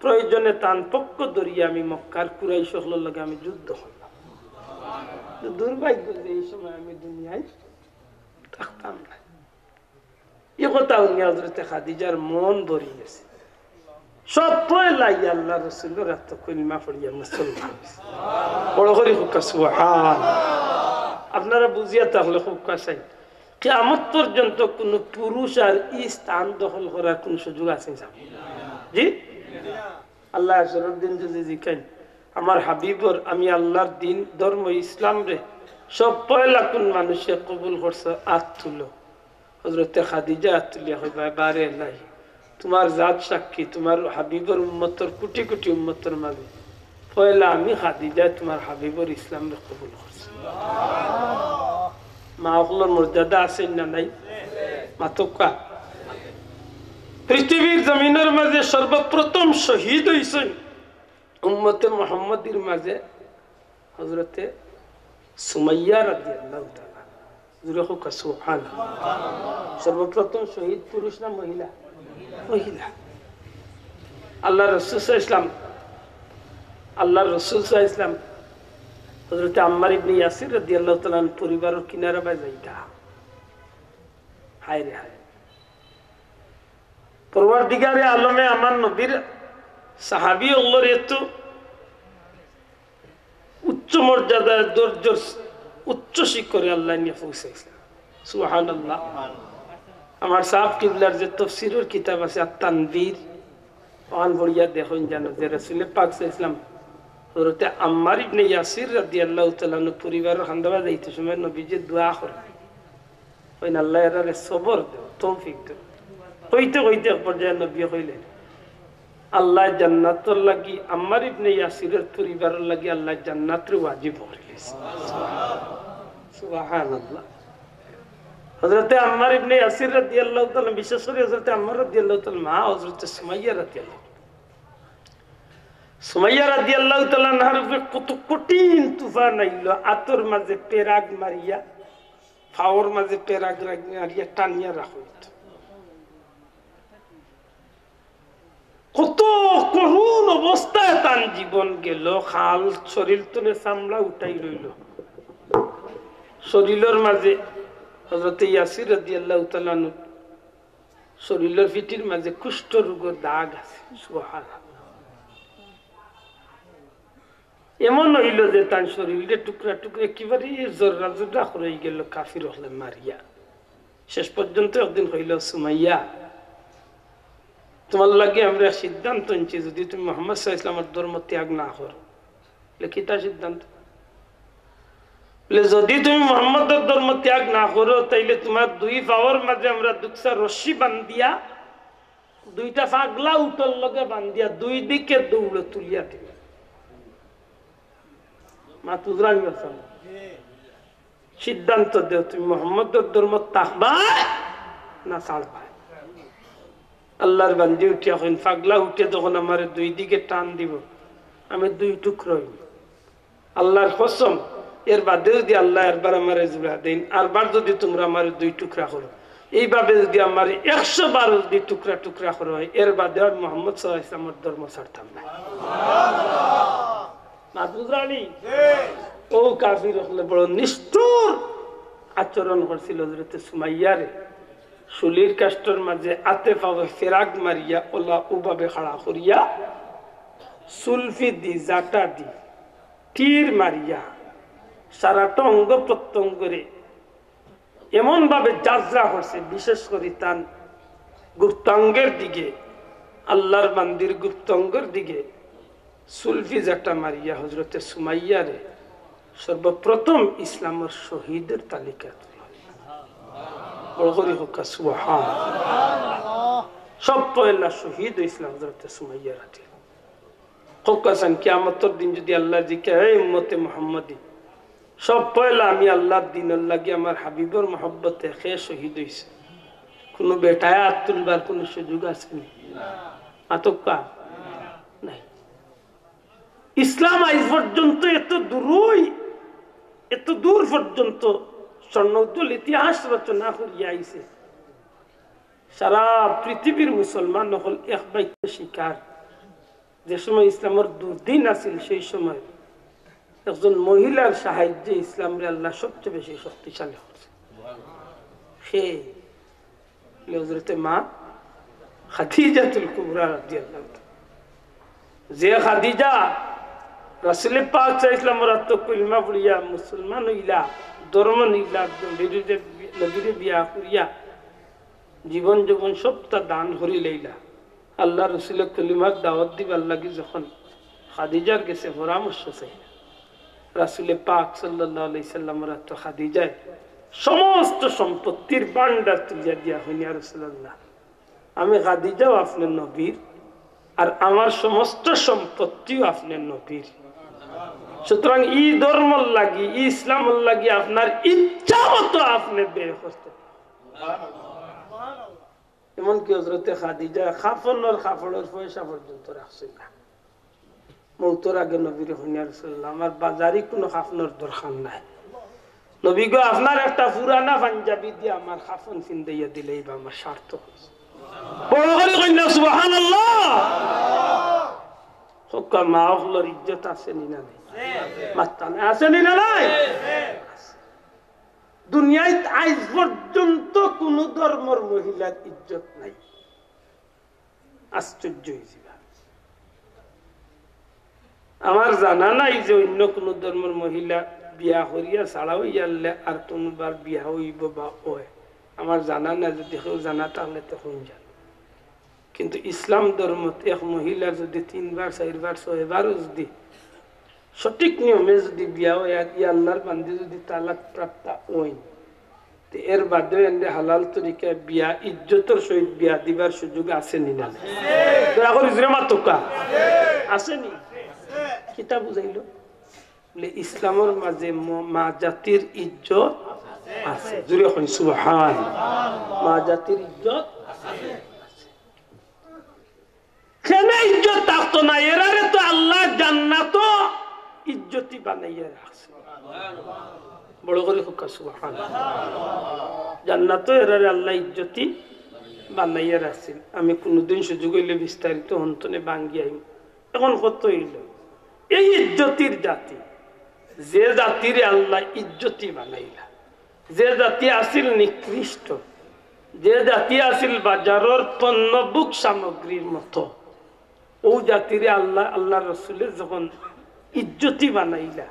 প্রয়োজনে তান পক্ষ ধরিয়া আমি মক্কার কুরাইশ অকলর লগে আমি যুদ্ধ করলাম। তো দুর্ভাগ্য যে ই সময় আমি দুনিয়াত থাকতাম না। ই কথা হুনিয়া হযরতে খাদিজার মন ভরি গেছে। সব পয়লা ইয়া আল্লার রসুলর আতো কলিমা পড়িয়া মুসলমান অইছে। বড় করি কউক্কা সুবহান। আপনারা বুঝিয়া থাকলে কউক্কা চাই, কিয়ামত পর্যন্ত কোনো পুরুষ আর ই স্থান দখল করার কোনো সুযোগ আছে নি? জি? আল্লায় হাশরর দিন যুদি জিকাইন, "আমার হাবিবর, আমি আল্লার দিন ধর্ম ইসলামরে সব পয়লা কুন মানষে কবুল করছে, আত তুলো।" হযরতে খাদিজা আত তুলিয়া কইবা, "বারে এলাহি, তুমার জাত সাক্ষী, তুমার হাবিবর উম্মতর কুটি কুটি উম্মতর মাঝে পয়লা আমি খাদিজায় তুমার হাবিবর ইসলামরে কবুল করছি। মা অকলর মর্যাদা আছে না নাই? মাতউক্কা। পৃথিবীর জমিনর মাঝে সর্বপ্রথম শহীদ অইছইন উম্মতে মুহাম্মদীর মাঝে হযরতে সুমাইয়া রাদিয়াল্লাহু তাআলা আনহা। জোরে কউক্কা সুবহানাল্লাহ। সর্বপ্রথম শহীদ পুরুষ না মহিলা? মহিলা। আল্লাহর রাসূল সাল্লাল্লাহু আলাইহি ওয়াসাল্লাম, আল্লাহর রাসূল সাল্লাল্লাহু আলাইহি ওয়াসাল্লাম হযরতে আম্মার ইবনে ইয়াসির রাদিয়াল্লাহু তাআলা আনহু পরিবারর কিনারা বায় যাইতা। হায় রে হায়। পরওয়ারদিগারে আলমে আমার নবীর সাহাবী অকলর এত উচ্চ মর্যাদার দরজর উচ্চ শিখরে আল্লায় নিয়া পৌঁছাইছে। সুবহানাল্লাহ। আমার সাব কিবলার যে তফসিরর কিতাব আছে আত-তানবীর, অখান পড়িয়া দেখইন জানো যে রাসূলে পাক সাল্লাল্লাহু আলাইহি ওয়াসাল্লাম হযরতে আম্মার ইবনে ইয়াসির রাদিয়াল্লাহু তাআলা আনহু পরিবারর কান্দাবায় যাইতে সময় নবীজি দোয়া করইন। কইন, "আল্লাহ এরারে সবর দেও, তৌফিক দেও।" কইতে কইতে এক পর্যায়ে নবীয়ে কইলেন, "আল্লায় জান্নাতর লাগি, আম্মার ইবনে ইয়াসিরর পরিবারর লাগি আল্লায় জান্নাতরে ওয়াজিব করিলিছে।" সুবহানাল্লাহ। হযরতে আম্মার ইবনে ইয়াসির রাদিয়াল্লাহু তাআলা, বিশেষ করি হযরতে আম্মার রাদিয়াল্লাহু তাআলা, মা হযরতে সুমাইয়া রাদিয়াল্লাহু, সুমাইয়া রাদিয়াল্লাহু তাআলা আনহার উপরে কত কঠিন তুফান আইলো, আতর মাঝে পেরাগ মারিয়া, পাওর মাঝে পেরাগ রাগ-, মারিয়া টানিয়া রাখা অইতো। কত করুণ অবস্থায় তান জীবন গেল, খাল শরীর তনে চামড়া উঠাই রইল। শরীরর মাঝে হযরতে ইয়াসির রাদিয়াল্লাহু তাআলা আনহু শরীরর পিঠির মাঝে কুষ্ঠ রোগর দাগ আছে। সুবহানাল্লাহ। এমন অইল যে তান শরীররে টুকরা টুকরা একেবারে জর্রা জর্রা করি গেল কাফির অকলে মারিয়া। শেষ পর্যন্ত একদিন কইল, "সুমাইয়া, তুমার লাগি আমরা এক সিদ্ধান্ত আনছি, যদি তুমি মুহাম্মদ সাল্লাল্লাহু আলাইহি ওয়াসাল্লামর ধর্ম ত্যাগ না করো।" বলে, "কিতা সিদ্ধান্ত?" বলে, "যদি তুমি মুহাম্মদর ধর্ম ত্যাগ না করো, তাইলে তুমার দুই পাওর মাঝে আমরা দুকসা রশি বান্ধিয়া, দুইটা পাগলা উটর লগে বান্ধিয়া দুই দিকে দৌড়ে তুলিয়া দিমু।" মাত বুঝরানি? সিদ্ধান্ত দেও, তুমি মুহাম্মদর ধর্ম থাকবায় না ছাড়বায়? আল্লাহর বান্দি উঠিয়া কইন, "পাগলা উটে যখন আমারে দুই দিকে টান দিব, আমি দুই টুকরা অইমু। আল্লাহর কসম, এর বাদে যদি আল্লায় আরবার আমারে জুড়া দেইন, আরবার যদি তুমরা আমারে দুই টুকরা করো, এইভাবে যদি আমারে একশো বার যদি টুকরা টুকরা করা হয়, এর বাদে আমি মুহাম্মদ সাল্লাল্লাহু আলাইহি ওয়াসাল্লামর ধর্ম ছাড়তাম না।" মাত বুঝরানি? অউ কাফির অকলে বড় নিষ্ঠুর আচরণ করছিল হযরতে সুমাইয়ারে। শুলির কাষ্ঠর মাঝে আতে পাওয়ে ফেরাক মারিয়া অলা অউভাবে খাড়া করিয়া, চুলফি দি, জাটা দি, তীর মারিয়া, সারাটা অঙ্গ প্রত্যঙ্গরে এমন ভাবে জাজরা করছে, বিশেষ করি তান গুপ্তাঙ্গের দিকে, আল্লাহর বান্দির গুপ্তাঙ্গের দিকে চুলফি জাটা মারিয়া হযরতে সুমাইয়ারে সর্বপ্রথম ইসলামর শহীদর তালিকাত তুলছে। বড় করি কউক্কা সুবহান। সব পয়লা শহীদ অইছলা হযরতে সুমাইয়া রাদিয়াল্লাহু। কউক্কা চাইন, কিয়ামতর দিন যদি আল্লায় জিকায়, "এই উম্মতে মুহাম্মদী, সব পয়লা আমি আল্লাহর দিনর লাগি আমার হাবিবর মহব্বতে কে শহীদ অইছে?" কুনু বেটায় আত তুলবার কুনু সুযোগ আছে নি? মাতউক্কা? নাই। ইসলাম আইজ পর্যন্ত এত দূরই, এত দূর পর্যন্ত স্বর্ণোজ্জ্বল ইতিহাস রচনা করিয়া আইছে। সারা পৃথিবীর মুসলমান অকল এক বাক্যে স্বীকার, যে সময় ইসলামর দুর্দিন আছিল, সেই সময় একজন মহিলার সাহায্যে ইসলামরে আল্লায় সবচেয়ে বেশি শক্তিশালী করছে। কে? হযরতে মা খাদিজাতুল কুবরা রাদিয়াল্লাহু তাআলা। যে খাদিজা রাসূলে পাক সাল্লাল্লাহু আলাইহি ওয়াসাল্লামর আতো কলিমা পড়িয়া মুসলমান অইলা, ধর্ম নিলা, নবীরে, নবীরে বিয়া করিয়া জীবন যৌবন সবটা দান করিলাইলা। আল্লাহর রসুলে কলিমার দাওয়াত দিবার লাগি যখন খাদিজার গেছে পরামর্শ চাইলা, রাসূলে পাক সাল্লাল্লাহু আলাইহি সাল্লামর আতো খাদিজায় সমস্ত সম্পত্তির ভান্ডার তুলিয়া দিয়া কইন, "ইয়া রাসূলুল্লাহ, আমি খাদিজাও আপনার নবীর, আর আমার সমস্ত সম্পত্তিও আপনার নবীর।" সুতরাং ই ধর্মর লাগি, ই ইসলামর লাগি আপনার ইচ্ছা মতো আপনে ব্যয় করতে পারইন। এমনকি হযরতে খাদিজা কাফনর কাপড়র পয়সা পর্যন্ত রাখছইন না। মউতর আগে নবীরে কইন, "ইয়া রাসূলুল্লাহ, আমার বাজারি কুনু কাফনর দরকার নাই। নবী গো, আপনার একটা পুরানা পাঞ্জাবি দিয়া আমার কাফন ফিন্দাইয়া দিলেই বা আমার সার্থক অইছে।" বড় করি কইন না, সুবহানাল্লাহ। হক্কা মা অকলর ইজ্জত আছে নি না নাই? মাত্তা নাই, আছে নি না নাই? দুনিয়াত আইজ পর্যন্ত কুনু ধর্মর মহিলার ইজ্জত নাই। আশ্চর্য অইযিবা। আমার জানা নাই যে অইন্য কুনু ধর্মর মহিলা বিয়া করিয়া ছাড়া অইয়ারলে আর কুনুবার বিয়া অইবো বা অয়। আমার জানা নাই, যুদি কেউ জানা তাইলে তে কইন যান। কিন্তু ইসলাম ধর্মত এক মহিলা যুদি তিনবার, চাইরবার, ছয়বারও যুদি সঠিক নিয়মে যুদি বিয়া অয়, আর ই আল্লাহর বান্দি যুদি তালাক প্রাপ্তা অইন, তে এর বাদেও এনরে হালাল তরিকায় বিয়া, ইজ্জতর সহিত বিয়া দিবার সুযোগ আছে নি না? দয়া করি জুরে মাতউক্কা। আছে নি? কিতা বুঝাইলো? বলে, ইসলামর মাঝে ম-, মা জাতির ইজ্জত আছে। জুরে কইন সুবহান। মা জাতির ইজ্জত আছে। কেনে ইজ্জত থাকতো না? এরারে তো আল্লায় জান্নাতো ইজ্জতি বানাইয়া রাখছে। বড় করি কউক্কা সুবহান। জান্নাতো এরারে আল্লায় ইজ্জতি বানাইয়া রাখছে। আমি কুনুদিন সুযোগ অইলে বিস্তারিত হন্তনে ভাঙ্গি আইমু। এখন কত অইলো? এই ইজ্জতির জাতি, যে জাতিরে আল্লায় ইজ্জতি বানাইলা, যে জাতি আছিল নিকৃষ্ট, যে জাতি আছিল বাজারর পণ্যভোগ সামগ্রীর মতো, অউ জাতিরে আল্লাহ, আল্লাহর রসুলে যখন ইজ্জতি বানাইলা,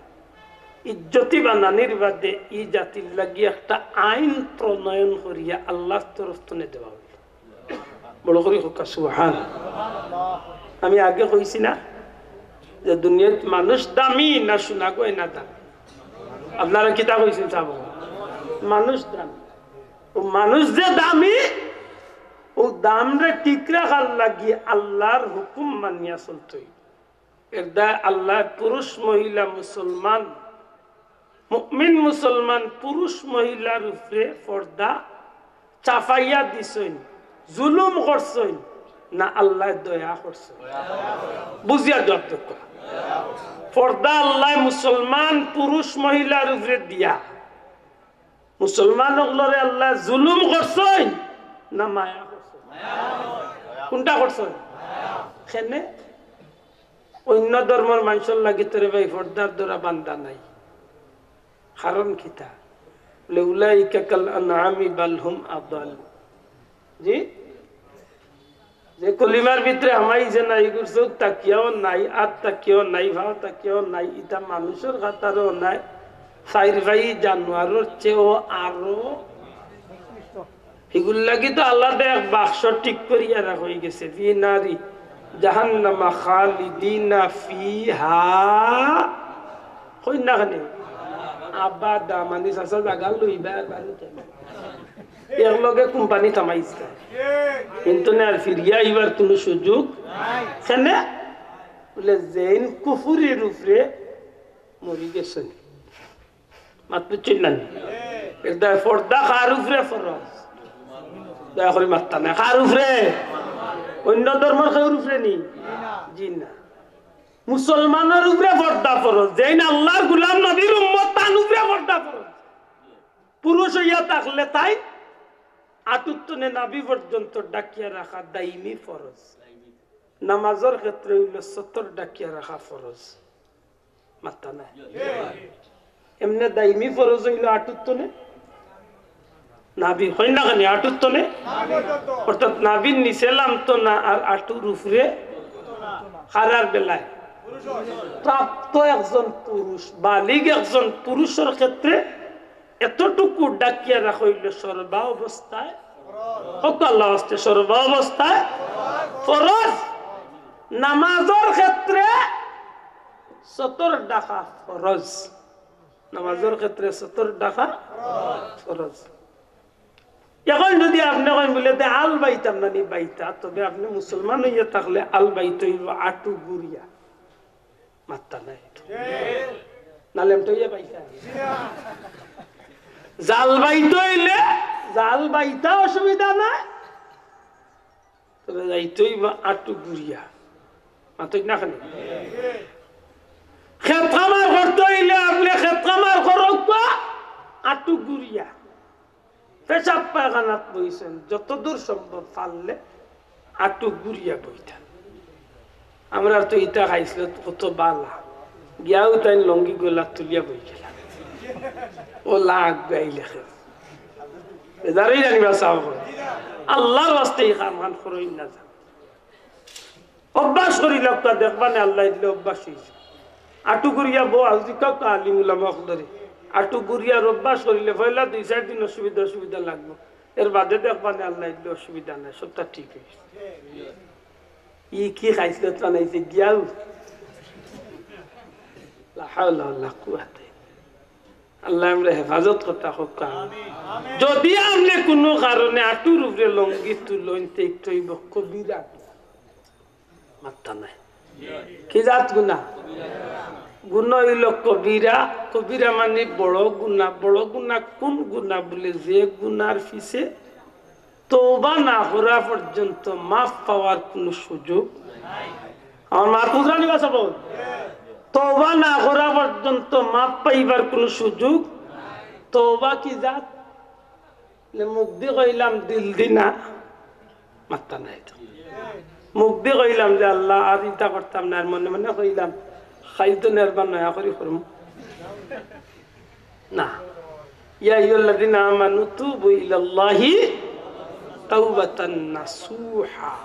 ইজ্জতি বানানির বাদে ই জাতির লাগি একটা আইন প্রণয়ন করিয়া আল্লাহর তরফ তনে দেওয়া অইলো। বড় করি কউক্কা সুবহান। আমি আগে কইছি না যে দুনিয়াত মানুষ দামি না সোনা গয়না দামি? আপনারা কিতা কইছইন সাব? মানুষ দামি। অউ মানুষ যে দামি, অউ দামরে ঠিক রাখার লাগি আল্লাহর হুকুম মানিয়া চলতে অইবো। এর দায় আল্লায় পুরুষ মহিলা মুসলমান, মুমিন মুসলমান পুরুষ মহিলার উপরে পর্দা চাপাইয়া দিছইন, জুলুম করছইন, না আল্লায় দয়া করছইন? বুঝিয়া জবাব দেউক্কা। পর্দা আল্লায় মুসলমান পুরুষ মহিলার উপরে দিয়া মুসলমান অকলরে আল্লায় জুলুম করছইন না মায়া করছইন? কুনটা করছইন? কেনে? অইন্য ধর্মর মানষর লাগি তো রে ভাই পর্দার ডোরা বান্ধা নাই। কারণ কিতা? বলে, "উলাইকা কাল আনআমি বাল হুম আদাল।" জি? যে কলিমার ভিতরে হামাইছে না, ইগুর চউখ থাকিয়াও নাই, আত থাকিয়াও নাই, পাও থাকিয়াও নাই, ইতা মানুষর কাতারেও নাই, চাইর পাই জানোয়ারর চেয়েও আরো। হিগুর লাগি তো আলাদা এক বাক্স ঠিক করিয়া রাখা অইগেছে, "ফি নারি জাহান্নামা খালিদিনা ফিহা।" কইন না কেনে? আবাদা, মানে চাচা জাগা লইবা আর বাড়ি যাইবা। একলগে কোম্পানি থামাইছে। কিন্তু না, আর ফিরিয়া আইবার কুনু সুযোগ নাই। কেনে? বলে, যেইন কুফুরির উপরে মরি গেছইন। মাত বুঝছইন না নি? এর দায় পর্দা কার উপরে ফরজ? দয়া করি মাত্তা না। কার উপরে? অইন্য ধর্মর কেউর উপরে নি? জি না। মুসলমানর উপরে পর্দা ফরজ। যেইন আল্লাহর গোলাম নবীর উম্মত, তান উপরে পর্দা ফরজ। পুরুষ অইয়া থাকলে তাইন আটুর তনে নাভি পর্যন্ত ঢাকিয়া রাখা দাইমি ফরজ। নামাজর ক্ষেত্রে অইলো সতর ঢাকিয়া রাখা ফরজ। মাত্তা না। এমনে দাইমি ফরজ অইলো আটুর তনে নাভি, কইন না কেনে, আটুর তনে? অর্থাৎ নাভির নিচে লামতো না আর আটুর উপরে। কারার বেলায়? প্রাপ্ত একজন পুরুষ, বালিগ একজন পুরুষর ক্ষেত্রে এতটুকু ঢাকিয়া রাখা অইলো সর্বাবস্থায়, কউক্কা আল্লাহর ওয়াস্তে, সর্বাবস্থায় ফরজ। নামাজর ক্ষেত্রে সতর ঢাকা ফরজ। নামাজর ক্ষেত্রে সতর ঢাকা ফরজ। এখন যদি আপনে কইন বলে, "তে আল বাইতাম না নি?" বাইতা, তবে আপনে মুসলমান অইয়া থাকলে আল বাইতে অইবো আটু ঘুরিয়া। মাত্তা নাই। না লেমটা অইয়া বাইতা। জাল বাইতে অইলে জাল বাইতা অসুবিধা নাই, তবে যাইতে অইবো আটু ঘুরিয়া। মাতইন না কেনে? খেত খামার করতে অইলে আপনে খেত খামার করউক্কা আটু ঘুরিয়া। পেশাব পায়খানাত বইছইন, যতদূর সম্ভব পারলে আটু ঘুরিয়া বইতা। আমরার তো ইতা খাইছলত কত বালা, গিয়াউ তাইন লুঙ্গি গলাত তুলিয়া বই গেলা। ও লাগ গাইলে খে। এদারই জানিবা সাহেব। আল্লাহর ওয়াস্তে ই কাম খান করইন না যান। অভ্যাস করিলাউক্কা, দেখবা নে আল্লায় দিলে অভ্যাস অইযিবো। আটু ঘুরিয়া বওয়া, জিকাউক্কা আলিম উলামা অকলরে। আটু ঘুরিয়ার অভ্যাস করিলে পয়লা দুই চাইর দিন অসুবিধা, অসুবিধা লাগবো, এর বাদে দেখবা নে আল্লায় দিলে অসুবিধা নাই, সবটা ঠিক অইযিবো। ই কি খাইছলত বানাইছে গিয়াউ। লা হাওলা ওয়ালা কুওয়াতা ইল্লা বিল্লাহ। আল্লায় আমরারে হেফাজত করতা হউক্কা। যদি আপনে কুনু কারণে আটুর উপরে লুঙ্গি তুলইন, তে ইটা অইবো কবিরা গুনা। মাত্তা নাই। কি জাত গুনা? গুনা অইলো কবিরা। কবিরা মানি বড় গুনা। বড় গুনা কুন গুনা বুলে? যে গুনার পিছে তওবা না করা পর্যন্ত মাফ পাওয়ার কুনু সুযোগ নাই। আমার মাত বুঝরা নি বা সব? তওবা না করা পর্যন্ত মাফ পাইবার কুনু সুযোগ। তওবা কি জাত? নে মুখদি কইলাম, দিলদি না, মাত্তা নাই তো। মুখদি কইলাম যে, "আল্লাহ, আর ইতা করতাম না," আর মনে মনে কইলাম, "খাইল তো নেরবার নয়া করি করমু।" না। ইয়া আইয়ুহাল্লাযীনা আমানু তুবু ইলাল্লাহি তাওবাতান নাসুহা।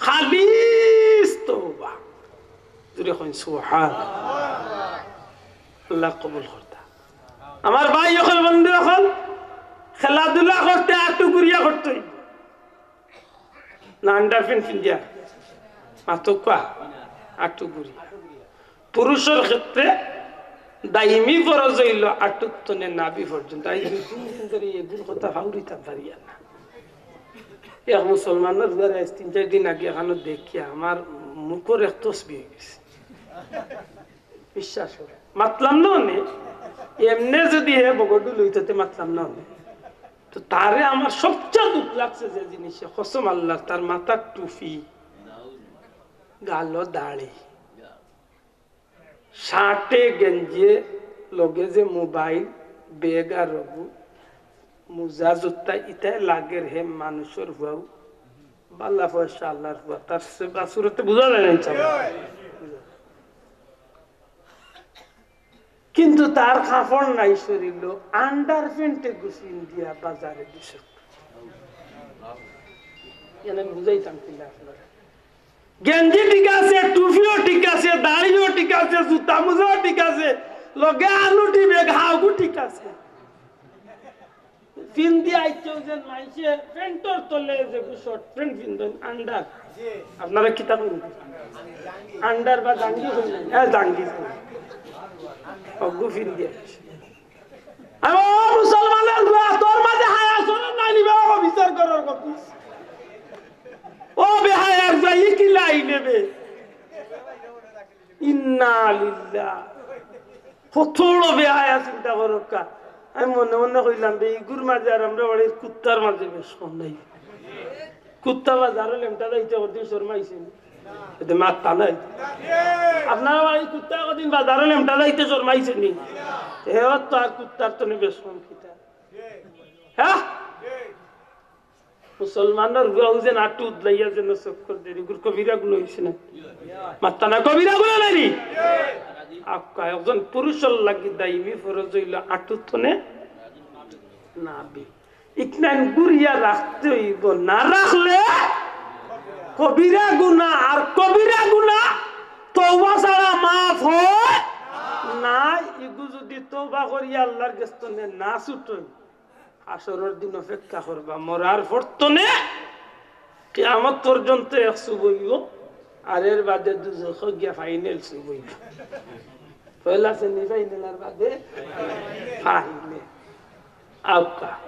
খালিস তওবা। জোরে কইন সুবহান। আল্লাহ কবুল করতা। আমার ভাই অকল, বন্ধু অকল, খেলাধুলা করতে আটু ঘুরিয়া করতে অইবো। না, underpant পিন্দিয়া? মাতউক্কা, আটু ঘুরিয়া। পুরুষর ক্ষেত্রে দাইমি ফরজ অইলো আটুর তনে নাভি পর্যন্ত। আইজ দুই তিন দিন ধরি এগুর কথা ফাউরিতাম পারিয়ার না। এক মুসলমানর ঘরে আইজ তিন চাইর দিন আগে এখানো দেখিয়া আমার মুখর এক তসবি অইগেছে। বিশ্বাস করো, মাতলাম না অনে, এমনে যদি হে বগডুল অইতো তে মাতলাম না অনে। তো তারে আমার সবচেয়ে দুখ লাগছে যে জিনিসে, কসম আল্লাহর, তার মাথার টুপি, গালো দাড়ি, শার্টে গেঞ্জিয়ে লগে যে মোবাইল, ব্যাগ আর রঘু, মুজা, জুতা, ইতায় লাগের হে মানুষর ফুয়াউ। বালা পয়সা আল্লাহর ফুয়া, তার সে বাসুরতে বুঝা যায় না ইনশাআল্লাহ। কিন্তু তার কাপড় নাই শরীলো, underpant এগু পিন্দিয়া বাজারে দিছে। এনে আমি বুঝাইতাম কিলা আপনারে। গেঞ্জি ঠিক আছে, টুপিও ঠিক আছে, দাড়িও ঠিক আছে, জুতা মুজাও ঠিক আছে, লগে আলুটি ব্যাগ হাওগু ঠিক আছে। পিন্দিয়া আইছইন যেন মাইনষে প্যান্টর তলে যেগু short pant পিন্দইন, under। আপনারা কিতা কইন? Under বা জাঙ্গি কইন? হ্যাঁ, জাঙ্গি কইন। অগু পিন্দিয়া আইছে। আরে ও মুসলমানর ফুয়া, তোর মাঝে হায়া শরম নাই নি বা? ও বিচার করার কথা। ও বেহায়ার ফুয়া, ই কিলা আইলে বে? ইন্না লিল্লাহ। কত বড় বেহায়া, চিন্তা করউক্কা। আমি মনে মনে কইলাম, বে, ইগুর মাঝে আর আমরার বাড়ির কুত্তার মাঝে বেশ কম নাই। কুত্তা বাজারো লেমটা যাইতে কদিন শরমাইছে নি? এতে মাত্তা নাই। আপনারার বাড়ির কুত্তা কদিন বাজারো লেমটা যাইতে শরমাইছে নি? এ তো আর কুত্তার তনে বেশ কম কিতা? হ্যাঁ? মুসলমানর ফুয়াউ যেন আটু উদলাইয়া যেন চক্কর দের, ইগুর কবিরা গুনা অইছে না? মাত্তা না, কবিরা গুনা নায় নি? আক্কা, একজন পুরুষর লাগি দাইমি ফরজ অইলো আটুর তনে নাভি। ইকনাইন ঘুরিয়া রাখতে অইবো, না রাখলে কবিরা গুনা, আর কবিরা গুনা তওবা ছাড়া মাফ অয় না। ইগু যদি তওবা করিয়া আল্লাহর গেছ তনে না ছুটইন, হাশরর দিন অপেক্ষা করবা, মরার পর তনে কিয়ামত পর্যন্ত এক চুপ অইবো, আর এর বাদে দুজখো গিয়া final চুপ অইবো। পয়লা semi final আর বাদে final। আউক্কা।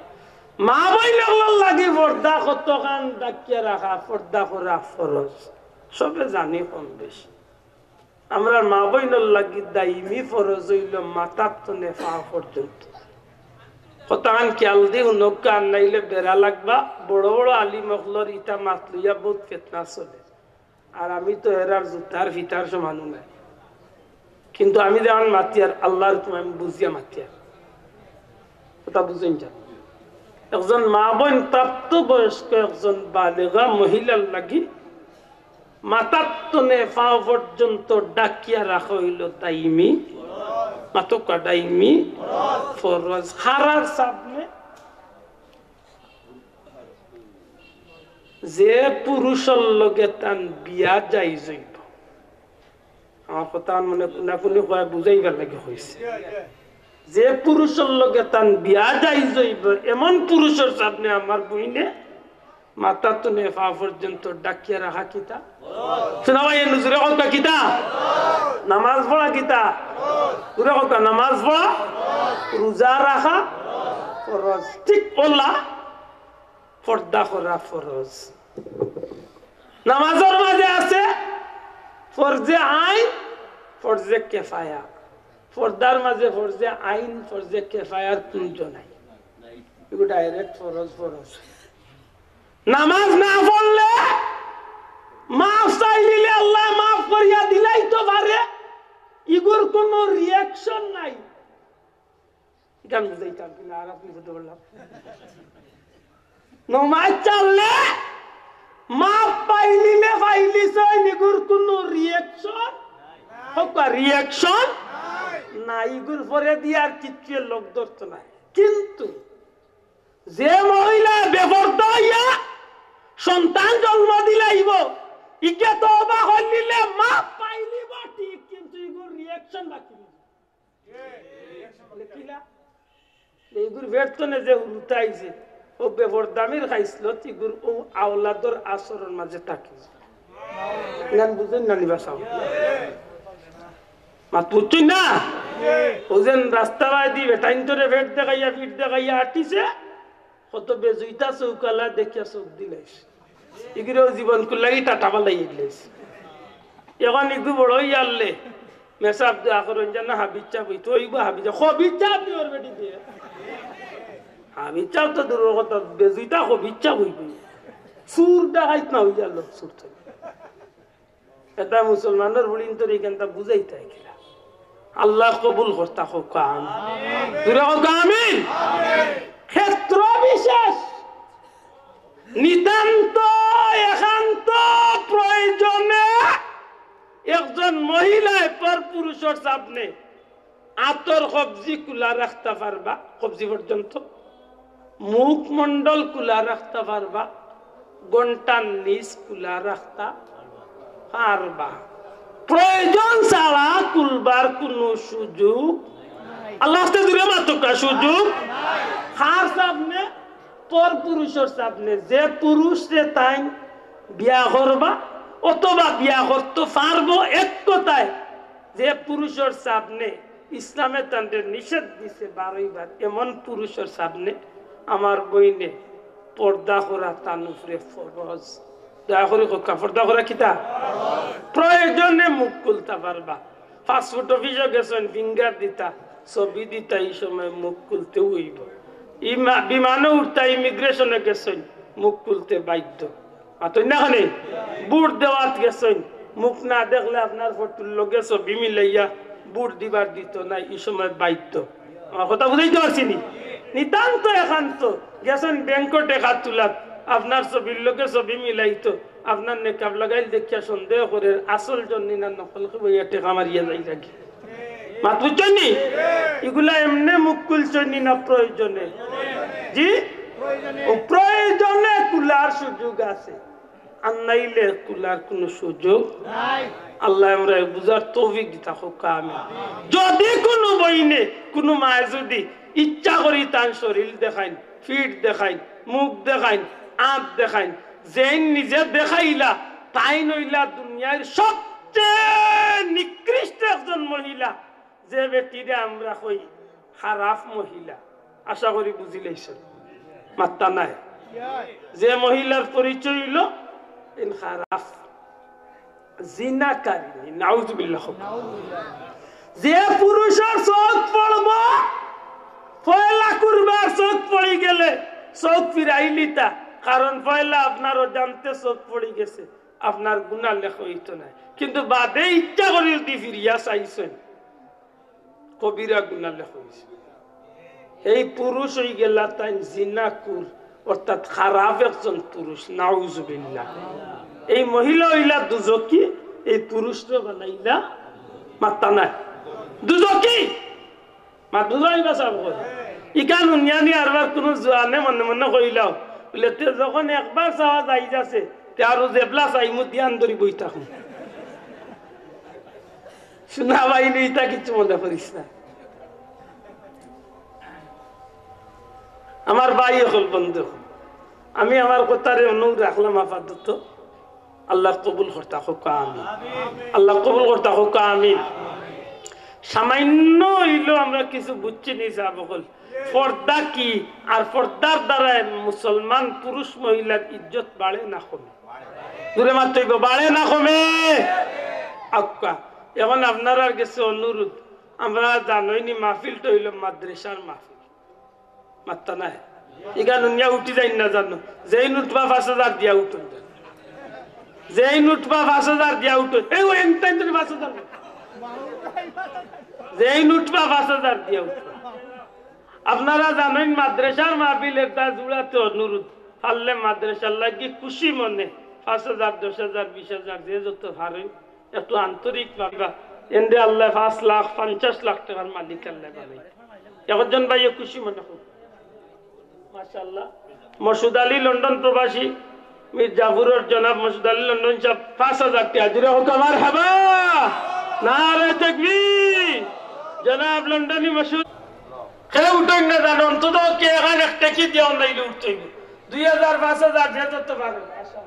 মা বইন অকলর লাগি পর্দা কতখান ডাকিয়া রাখা, পর্দা করা ফরজ। সবে জানি কম বেশি। আমরার মা বইনর লাগি দাইমি ফরজ অইলো মাথার তনে পাও পর্যন্ত। কথাখান খেয়াল দি হুনউক্কা, আর নাইলে বেড়া লাগবা। বড় বড় আলিম অকলর ইতা মাত লইয়া বউত ফিতনা চলে। আর আমি তো এরার জুতার ফিতার সমানও নায়, কিন্তু আমি যেখান মাতিয়ার, আল্লাহর হুকুম আমি বুঝিয়া মাতিয়ার। কথা বুঝইন যান। একজন মা বইন, প্রাপ্তবয়স্ক একজন বালেগা মহিলার লাগি মাথার তনে পাও পর্যন্ত ঢাকিয়া রাখা অইলো দাইমি, মাতউক্কা, দাইমি ফরজ। কারার সামনে? যে পুরুষর লগে তান বিয়া জাইজ অইবো। আমার কথা মনে কুনাকুনি কয় বুঝাইবার লাগি কইছি। যে পুরুষর লগে তান বিয়া জাইজ অইবো, এমন পুরুষর সামনে আমার বইনে মাথার তনে পাও পর্যন্ত ঢাকিয়া রাখা কিতা? শোনা ভাই, এ নজরে কউক্কা কিতা? নামাজ পড়া কিতা? জুরে কউক্কা, নামাজ পড়া, রোজা রাখা ফরজ। ঠিক অলা পর্দা করা ফরজ। নামাজর মাঝে আছে ফরজে আইন, ফরজে কেফায়া। পর্দার মাঝে ফরজে আইন, ফরজে কেফায়ার কুনতা নাই। এগু direct ফরজ, ফরজ। নামাজ না পড়লে মাফ চাইলিলে আল্লায় মাফ করিয়া দিলাইতো পারে, ইগুর কুনু reaction নাই। গান বুঝাইতাম কিনা, আর আপনি বুঝতে পারলাম। নমাজ চাললে মাফ পাইলিলে পাইলিছইন, ইগুর কুনু reaction, কউক্কা reaction নাই, ইগুর পরে দিয়া আর কিচ্ছু লোক ধরতো নায়। কিন্তু যে মহিলা বেপর্দা অইয়া সন্তান জন্ম দিলাইবো, ইগে তওবা করিলিলে মাফ পাইলিবো ঠিক, কিন্তু ইগুর reaction বাকি রইবো। বুলে, "কিলা?" ইগুর পেট তনে যে হুরুতা আইছে, অউ বেপর্দামির খাইছলত, ইগুর অউ আওলাদর আচরণ মাঝে থাকি। ইখান বুঝইন না নি বা চাও? মাত বুঝছইন না? অউ যেন রাস্তা বায়দি বেটাইন্তরে পেট দেখাইয়া, পিঠ দেখাইয়া আটিছে, কত বেজুইতা চউখ আলা দেখিয়া চউখ দিলাইছে। ইগুরেও জীবনকুর লাগি টাটা বালাই দিলাইছে। এখন ইগু বড় অইয়া আরলে মেসাব দোয়া করইন যেন হাবিজ সাব অইতো, অইবো হাবিজ সাব, খবিজ সাব নি ওর বেটি দিয়া। হাবিজ সাব তো দূরর কথা, বেজুইতা খবিজ সাব অইবো। চুর ডাকাইত না অইয়া আরলো, চুর তো। এটা মুসলমানর বুলিন্তরে ইখানতা বুঝাইতা কিলা? আল্লায় কবুল করতা কউক্কা আমিন। জুরে কউক্কা আমিন। ক্ষেত্র বিশেষ, নিতান্ত একান্ত প্রয়োজনে একজন মহিলায় পর পুরুষর সামনে আতর কবজি খুলা রাখতা পারবা, কবজি পর্যন্ত। মুখমণ্ডল খুলা রাখতা পারবা, ঘন্টার নিচ খুলা রাখতা পারবা। প্রয়োজন ছাড়া খুলবার কুনু সুযোগ, আল্লাহ আস্তে জুরে মাতউক্কা, সুযোগ। কার সামনে? পর পুরুষর সামনে। যে পুরুষরে তাইন বিয়া করবা অথবা বিয়া করতো পারবো, এক কথায়, যে পুরুষর সামনে ইসলামে তানরে নিষেধ দিছে বারইবার, এমন পুরুষর সামনে আমার বইনে পর্দা করা তান উপরে ফরজ। দয়া করি কউক্কা, পর্দা করা কিতা? প্রয়োজনে মুখ খুলতা পারবা। পাসপোর্ট অফিসো গেছইন, finger দিতা, ছবি দিতা, ই সময় মুখ খুলতে অইবো। ইমা-, বিমানো উঠতা, ইমিগ্রেশনে গেছইন, মুখ খুলতে বাধ্য। মাতইন না কেনে? ভোট দেওয়াত গেছইন, মুখ না দেখলে আপনার ফটোর লগে ছবি মিলাইয়া ভোট দিবার দিতো নায়, ই সময় বাধ্য। আমার কথা বুঝাইতে পারছি নি? নিতান্ত একান্ত গেছইন ব্যাংকো টেকা তুলাত, আপনার ছবির লগে ছবি মিলাইতো, আপনার নেকাব লাগাইল দেখিয়া সন্দেহ করের, আসল জন্যি না নকল করি বইয়া টেকা মারিয়া যাইরাগি। মাত বুঝছইন নি? ইগুলা এমনে মুখ খুলছইন নি না প্রয়োজনে? জি? অউ প্রয়োজনে খুলার সুযোগ আছে, আর নাইলে খুলার কুনু সুযোগ নাই। আল্লায় আমরারে বুঝার তৌফিক দিতা কউক্কা আমিন। যুদি কুনু বইনে, কুনু মায়ে যুদি ইচ্ছা করি তান শরীল দেখাইন, পিঠ দেখাইন, মুখ দেখাইন, আত দেখাইন, যেইন নিজে দেখাইলা, তাইন অইলা দুনিয়ার সবচেয়ে নিকৃষ্ট একজন মহিলা। যে বেটিরে আমরা কই খারাপ মহিলা, আশা করি বুঝিলাইছইন, মাত্তা নাই। যে মহিলার পরিচয় অইলো ইন খারাপ। জিনাকারিনী, নাউজুবিল্লাহ। যে পুরুষর চউখ পড়বো, পয়লা কুরবার চউখ পড়ি গেলে চউখ ফিরাইলিতা, কারণ পয়লা আপনার অজান্তে চউখ পড়ি গেছে, আপনার গুনা লেখা অইতো নায়, কিন্তু বাদে ইচ্ছা করি যদি ফিরিয়া চাইছইন, কবিরা গুনা লেখা অইছে। এই পুরুষ অইগেলা তাইন জিনাকুর, অর্থাৎ খারাপ একজন পুরুষ, নাউজুবিল্লাহ। এই মহিলা অইলা দুজকি, এই পুরুষরে বানাইলা মাত্তা নায় দুজকি। মাতুরাই বা সাব কই। ইখান হুনিয়া নি আরবার কুনু জোয়ানে মনে মনে কইলাও, বুলে, "তে যখন একবার চাওয়া যাইজ আছে, তে আরো যেবলা চাইমু ধ্যান ধরি বই থাকমু।" শুনা ভাই, ইতা কিচ্ছু মনে করিস না। আমার ভাই অকল, বন্ধু অকল, আমি আমার কথারে অনুরোধ রাখলাম আপাতত। আল্লাহ কবুল করতা কউক্কা আমিন। আল্লাহ কবুল করতা কউক্কা আমিন। সামান্য অইলেও আমরা কিছু বুঝছি নি সাব অকল। পর্দা কি? আর পর্দার দ্বারা মুসলমান পুরুষ মহিলার ইজ্জত বাড়ে না কমে? জুরে মাততে অইবো, বাড়ে না কমে? আউক্কা, এখন আপনারার গেছে অনুরোধ, আমরা জানইন নি মাহফিলটা অইলো মাদ্রাসার মাহফিল। মাত্তা নায়। ইখান হুনিয়া উঠি যাইন না জানো। যেইন উঠবা পাঁচ হাজার দিয়া উঠইন। যেইন উঠবা পাঁচ হাজার দিয়া উঠইন। এই ওই এনটাইন তুমি পাঁচ হাজার। যেইন উঠবা পাঁচ হাজার দিয়া উঠইন। আপনারা জানইন মাদ্রাসার মাহফিল, একটা জুড়াতে অনুরোধ। পারলে মাদ্রাসার লাগি খুশি মনে পাঁচ হাজার, দশ হাজার, বিশ হাজার, যে যত পারইন, একটু আন্তরিক ভাবে। এনরে আল্লায় পাঁচ লাখ, পঞ্চাশ লাখ টেকার মালিক আল্লায় বানাইতা। একজন ভাইয়ে খুশি মনে করুক। মাশাআল্লাহ। মসুদ আলী লন্ডন প্রবাসী, মির্জাপুরর জনাব মসুদ আলী লন্ডন সাব পাঁচ হাজার টেকা। জুরে কউক্কা মারহাবা। নারে তাকবীর। জনাব লন্ডনী মসুদ। কেউ উঠইন না জানো, অন্তত কে এখান এক টেকি দিয়া অন্যাইলে উঠতে অইবো। দুই হাজার, পাঁচ হাজার, যে যত পারে। মাশাআল্লাহ।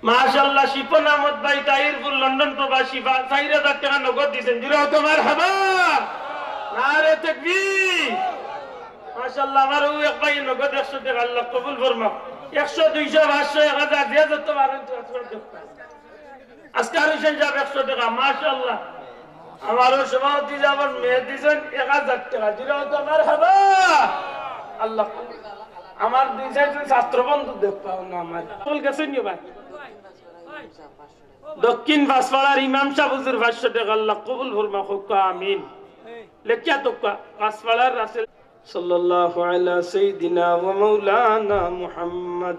মাশাআল্লাহ, শিপন আহমদ ভাই, তাহিরপুর, লন্ডন প্রবাসী, পা-, চাইর হাজার টেকা নগদ দিছইন। জুরে কউক্কা মারহাবা। নারে তাকবীর। মাশাআল্লাহ, আমার অউ এক ভাই নগদ একশো টেকা, আল্লাহ কবুল ফরমাও। একশো, দুইশো, পাঁচশো, এক হাজার, যে যত পারইন তো একশো টেকা। আজকে আর হোসেন সাব একশো টেকা, মাশাআল্লাহ। আমার অউ সভাপতি সাবর মেয়ে দিছইন এক হাজার টেকা। জুরে কউক্কা মারহাবা। আল্লাহ, আমার দুই চাইরজন ছাত্র বন্ধু দেখবা না আমার। চল গেছে নিও ভাই। দক্ষিণ পাঁচপাড়ার ইমাম সাব হুজুর পাঁচশো টেকা, আল্লাহ কবুল ফরমাও কউক্কা আমিন। লেখিয়া তউক্কা, পাঁচপাড়ার রাসেল। সাল্লাল্লাহু আলা সাইয়্যিদিনা ওয়া মাওলানা মুহাম্মদ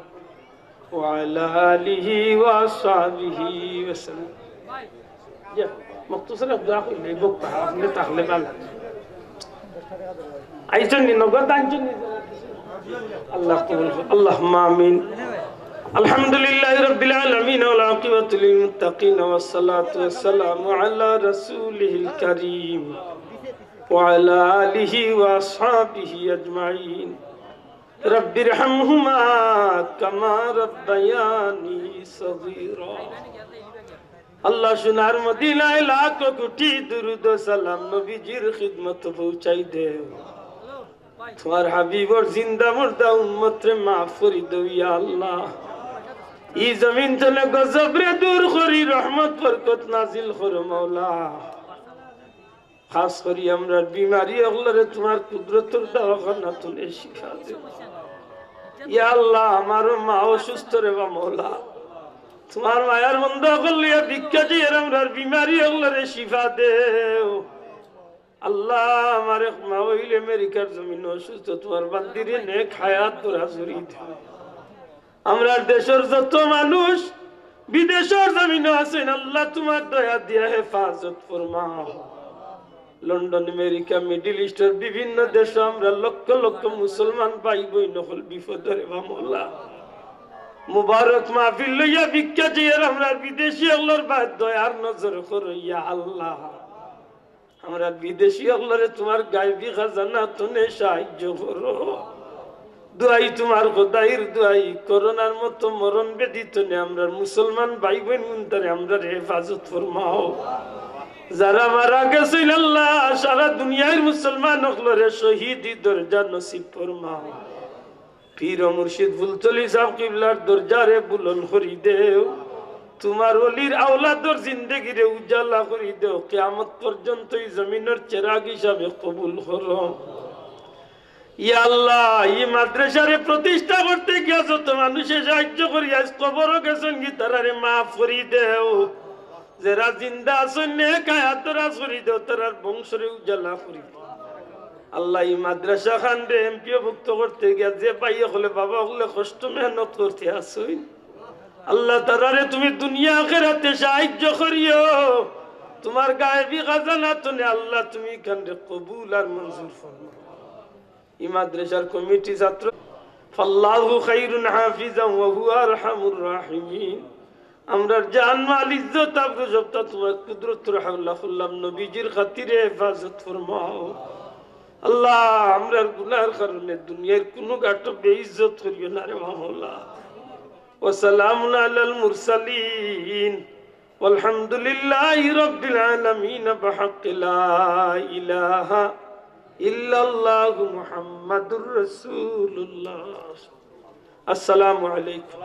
ওয়া আলা আলিহি ওয়া আসহাবিহি ওয়া সাল্লাম। ইয়া, মুখতাসর এক দোয়া কইলে, বক্তা, আপনে তাহলে ভালা। আইছইন নি, নগদ আনছইন নি? আল্লাহ কবুল করুক। আল্লাহুম্মা আমিন। الحمد لله رب العالمين والعاقبة للمتقين والصلاة والسلام على رسوله الكريم وعلى آله وأصحابه أجمعين. رب ارحمهما كما ربياني صغيرا. আল্লাহ, সোনার মদিনায় লাখো কোটি দুরুদ ও সালাম নবীজির খিদমতো পৌঁছাই দেও। তুমার হাবিবর জিন্দা মুর্দা উম্মতরে মাফ করি দেও, ইয়া আল্লাহ। ই জমিন তনে গজবরে দূর করি রহমত বরকত নাজিল করো, মাওলা। খাস করি আমরার বিমারি অকলরে তুমার কুদরতর দাওয়াখানা তনে শিফা দেও। ইয়া আল্লাহ, আমারও মা অসুস্থ রে বা মাওলা। তুমার মায়ার বন্দা অকল লইয়া ভিক্ষা চাইয়ার, আমরার বিমারি অকলরে শিফা দেও। আল্লাহ, আমার এক মা অইলে আমেরিকার জমিনো অসুস্থ, তুমার বান্দিরে নেক হায়াত দরাজ করি দেও। আমরার দেশর যত মানুষ বিদেশর জমিনো আছইন, আল্লাহ তুমার দয়া দিয়া হেফাজত ফরমাও। লন্ডন, আমেরিকা, মিডল ইস্টর বিভিন্ন দেশো আমরার লক্ষ লক্ষ মুসলমান ভাই বইন অকল বিপদো রে বা মাওলা। মুবারক মাহফিল লইয়া ভিক্ষা চাইয়ার আমরার বিদেশি অকলর বায় দয়ার নজর করো ইয়া আল্লাহ। আমরার বিদেশি অকলরে তুমার গায়বি খাজানা তনে সাহায্য করো। দোয়াই তুমার খোদাইর দোয়াই, করোনার মতো মরণ ব্যাধি তনে আমরার মুসলমান ভাই বইন বন্ধুরে আমরারে হেফাজত ফরমাও। যারা মারা গেছইন আল্লাহ, সারা দুনিয়ার মুসলমান অকলরে শহীদি দরজা নসিব ফরমাও। পীর ও মুর্শিদ ফুলতলি সাব কিবলার দরজারে বুলন্দ করি দেও। তুমার ওলির আওলাদর জিন্দেগিরে উজালা করি দেও, কিয়ামত পর্যন্ত ই জমিনর চেরাগ হিসাবে কবুল করো। ইয়া আল্লাহ, ই মাদ্রাসারে প্রতিষ্ঠা করতে গিয়া যত মানুষে সাহায্য করি আইজ কবরো গেছইন গি, তারারে মাফ করি দেও। যেরা জিন্দা আছইন, নেক হায়াত দরাজ করি দেও, তারার বংশরে উজালা করি দেও। আল্লাহ, ই মাদ্রাসা খানরে এমপিও ভুক্ত করতে গিয়া যে ভাই অকলে, বাবা অকলে কষ্ট মেহনত করতে আছইন, আল্লাহ, তারারে তুমি দুনিয়া আখেরাতে সাহায্য করিও। তুমার গায়েবী খাজানা তনে আল্লাহ তুমি ইখানরে কবুল আর মঞ্জুর ফরমাও। ই মাদ্রাসার কমিটি, ছাত্র, ফাল্লাহু খাইরুন হাফিজান ওয়া হুয়া আরহামুর রাহিমিন। আমরার জান মাল ইজ্জত আবরু সবটা তুমার কুদরতর হাওলা করলাম, নবীজির খাতিরে হেফাজত ফরমাও। আল্লাহ, আমরার গুনার কারণে দুনিয়ার কুনু ঘাটো বেইজ্জত করিও না রে মাওলা। ওয়া সালামুন আলাল মুরসালিন। ওয়ালহামদুলিল্লাহি রাব্বিল আলামিন। বিহাক্কি লা ইলাহা ইল্লাল্লাহু মুহাম্মাদুর রাসূলুল্লাহ। আসসালামু আলাইকুম।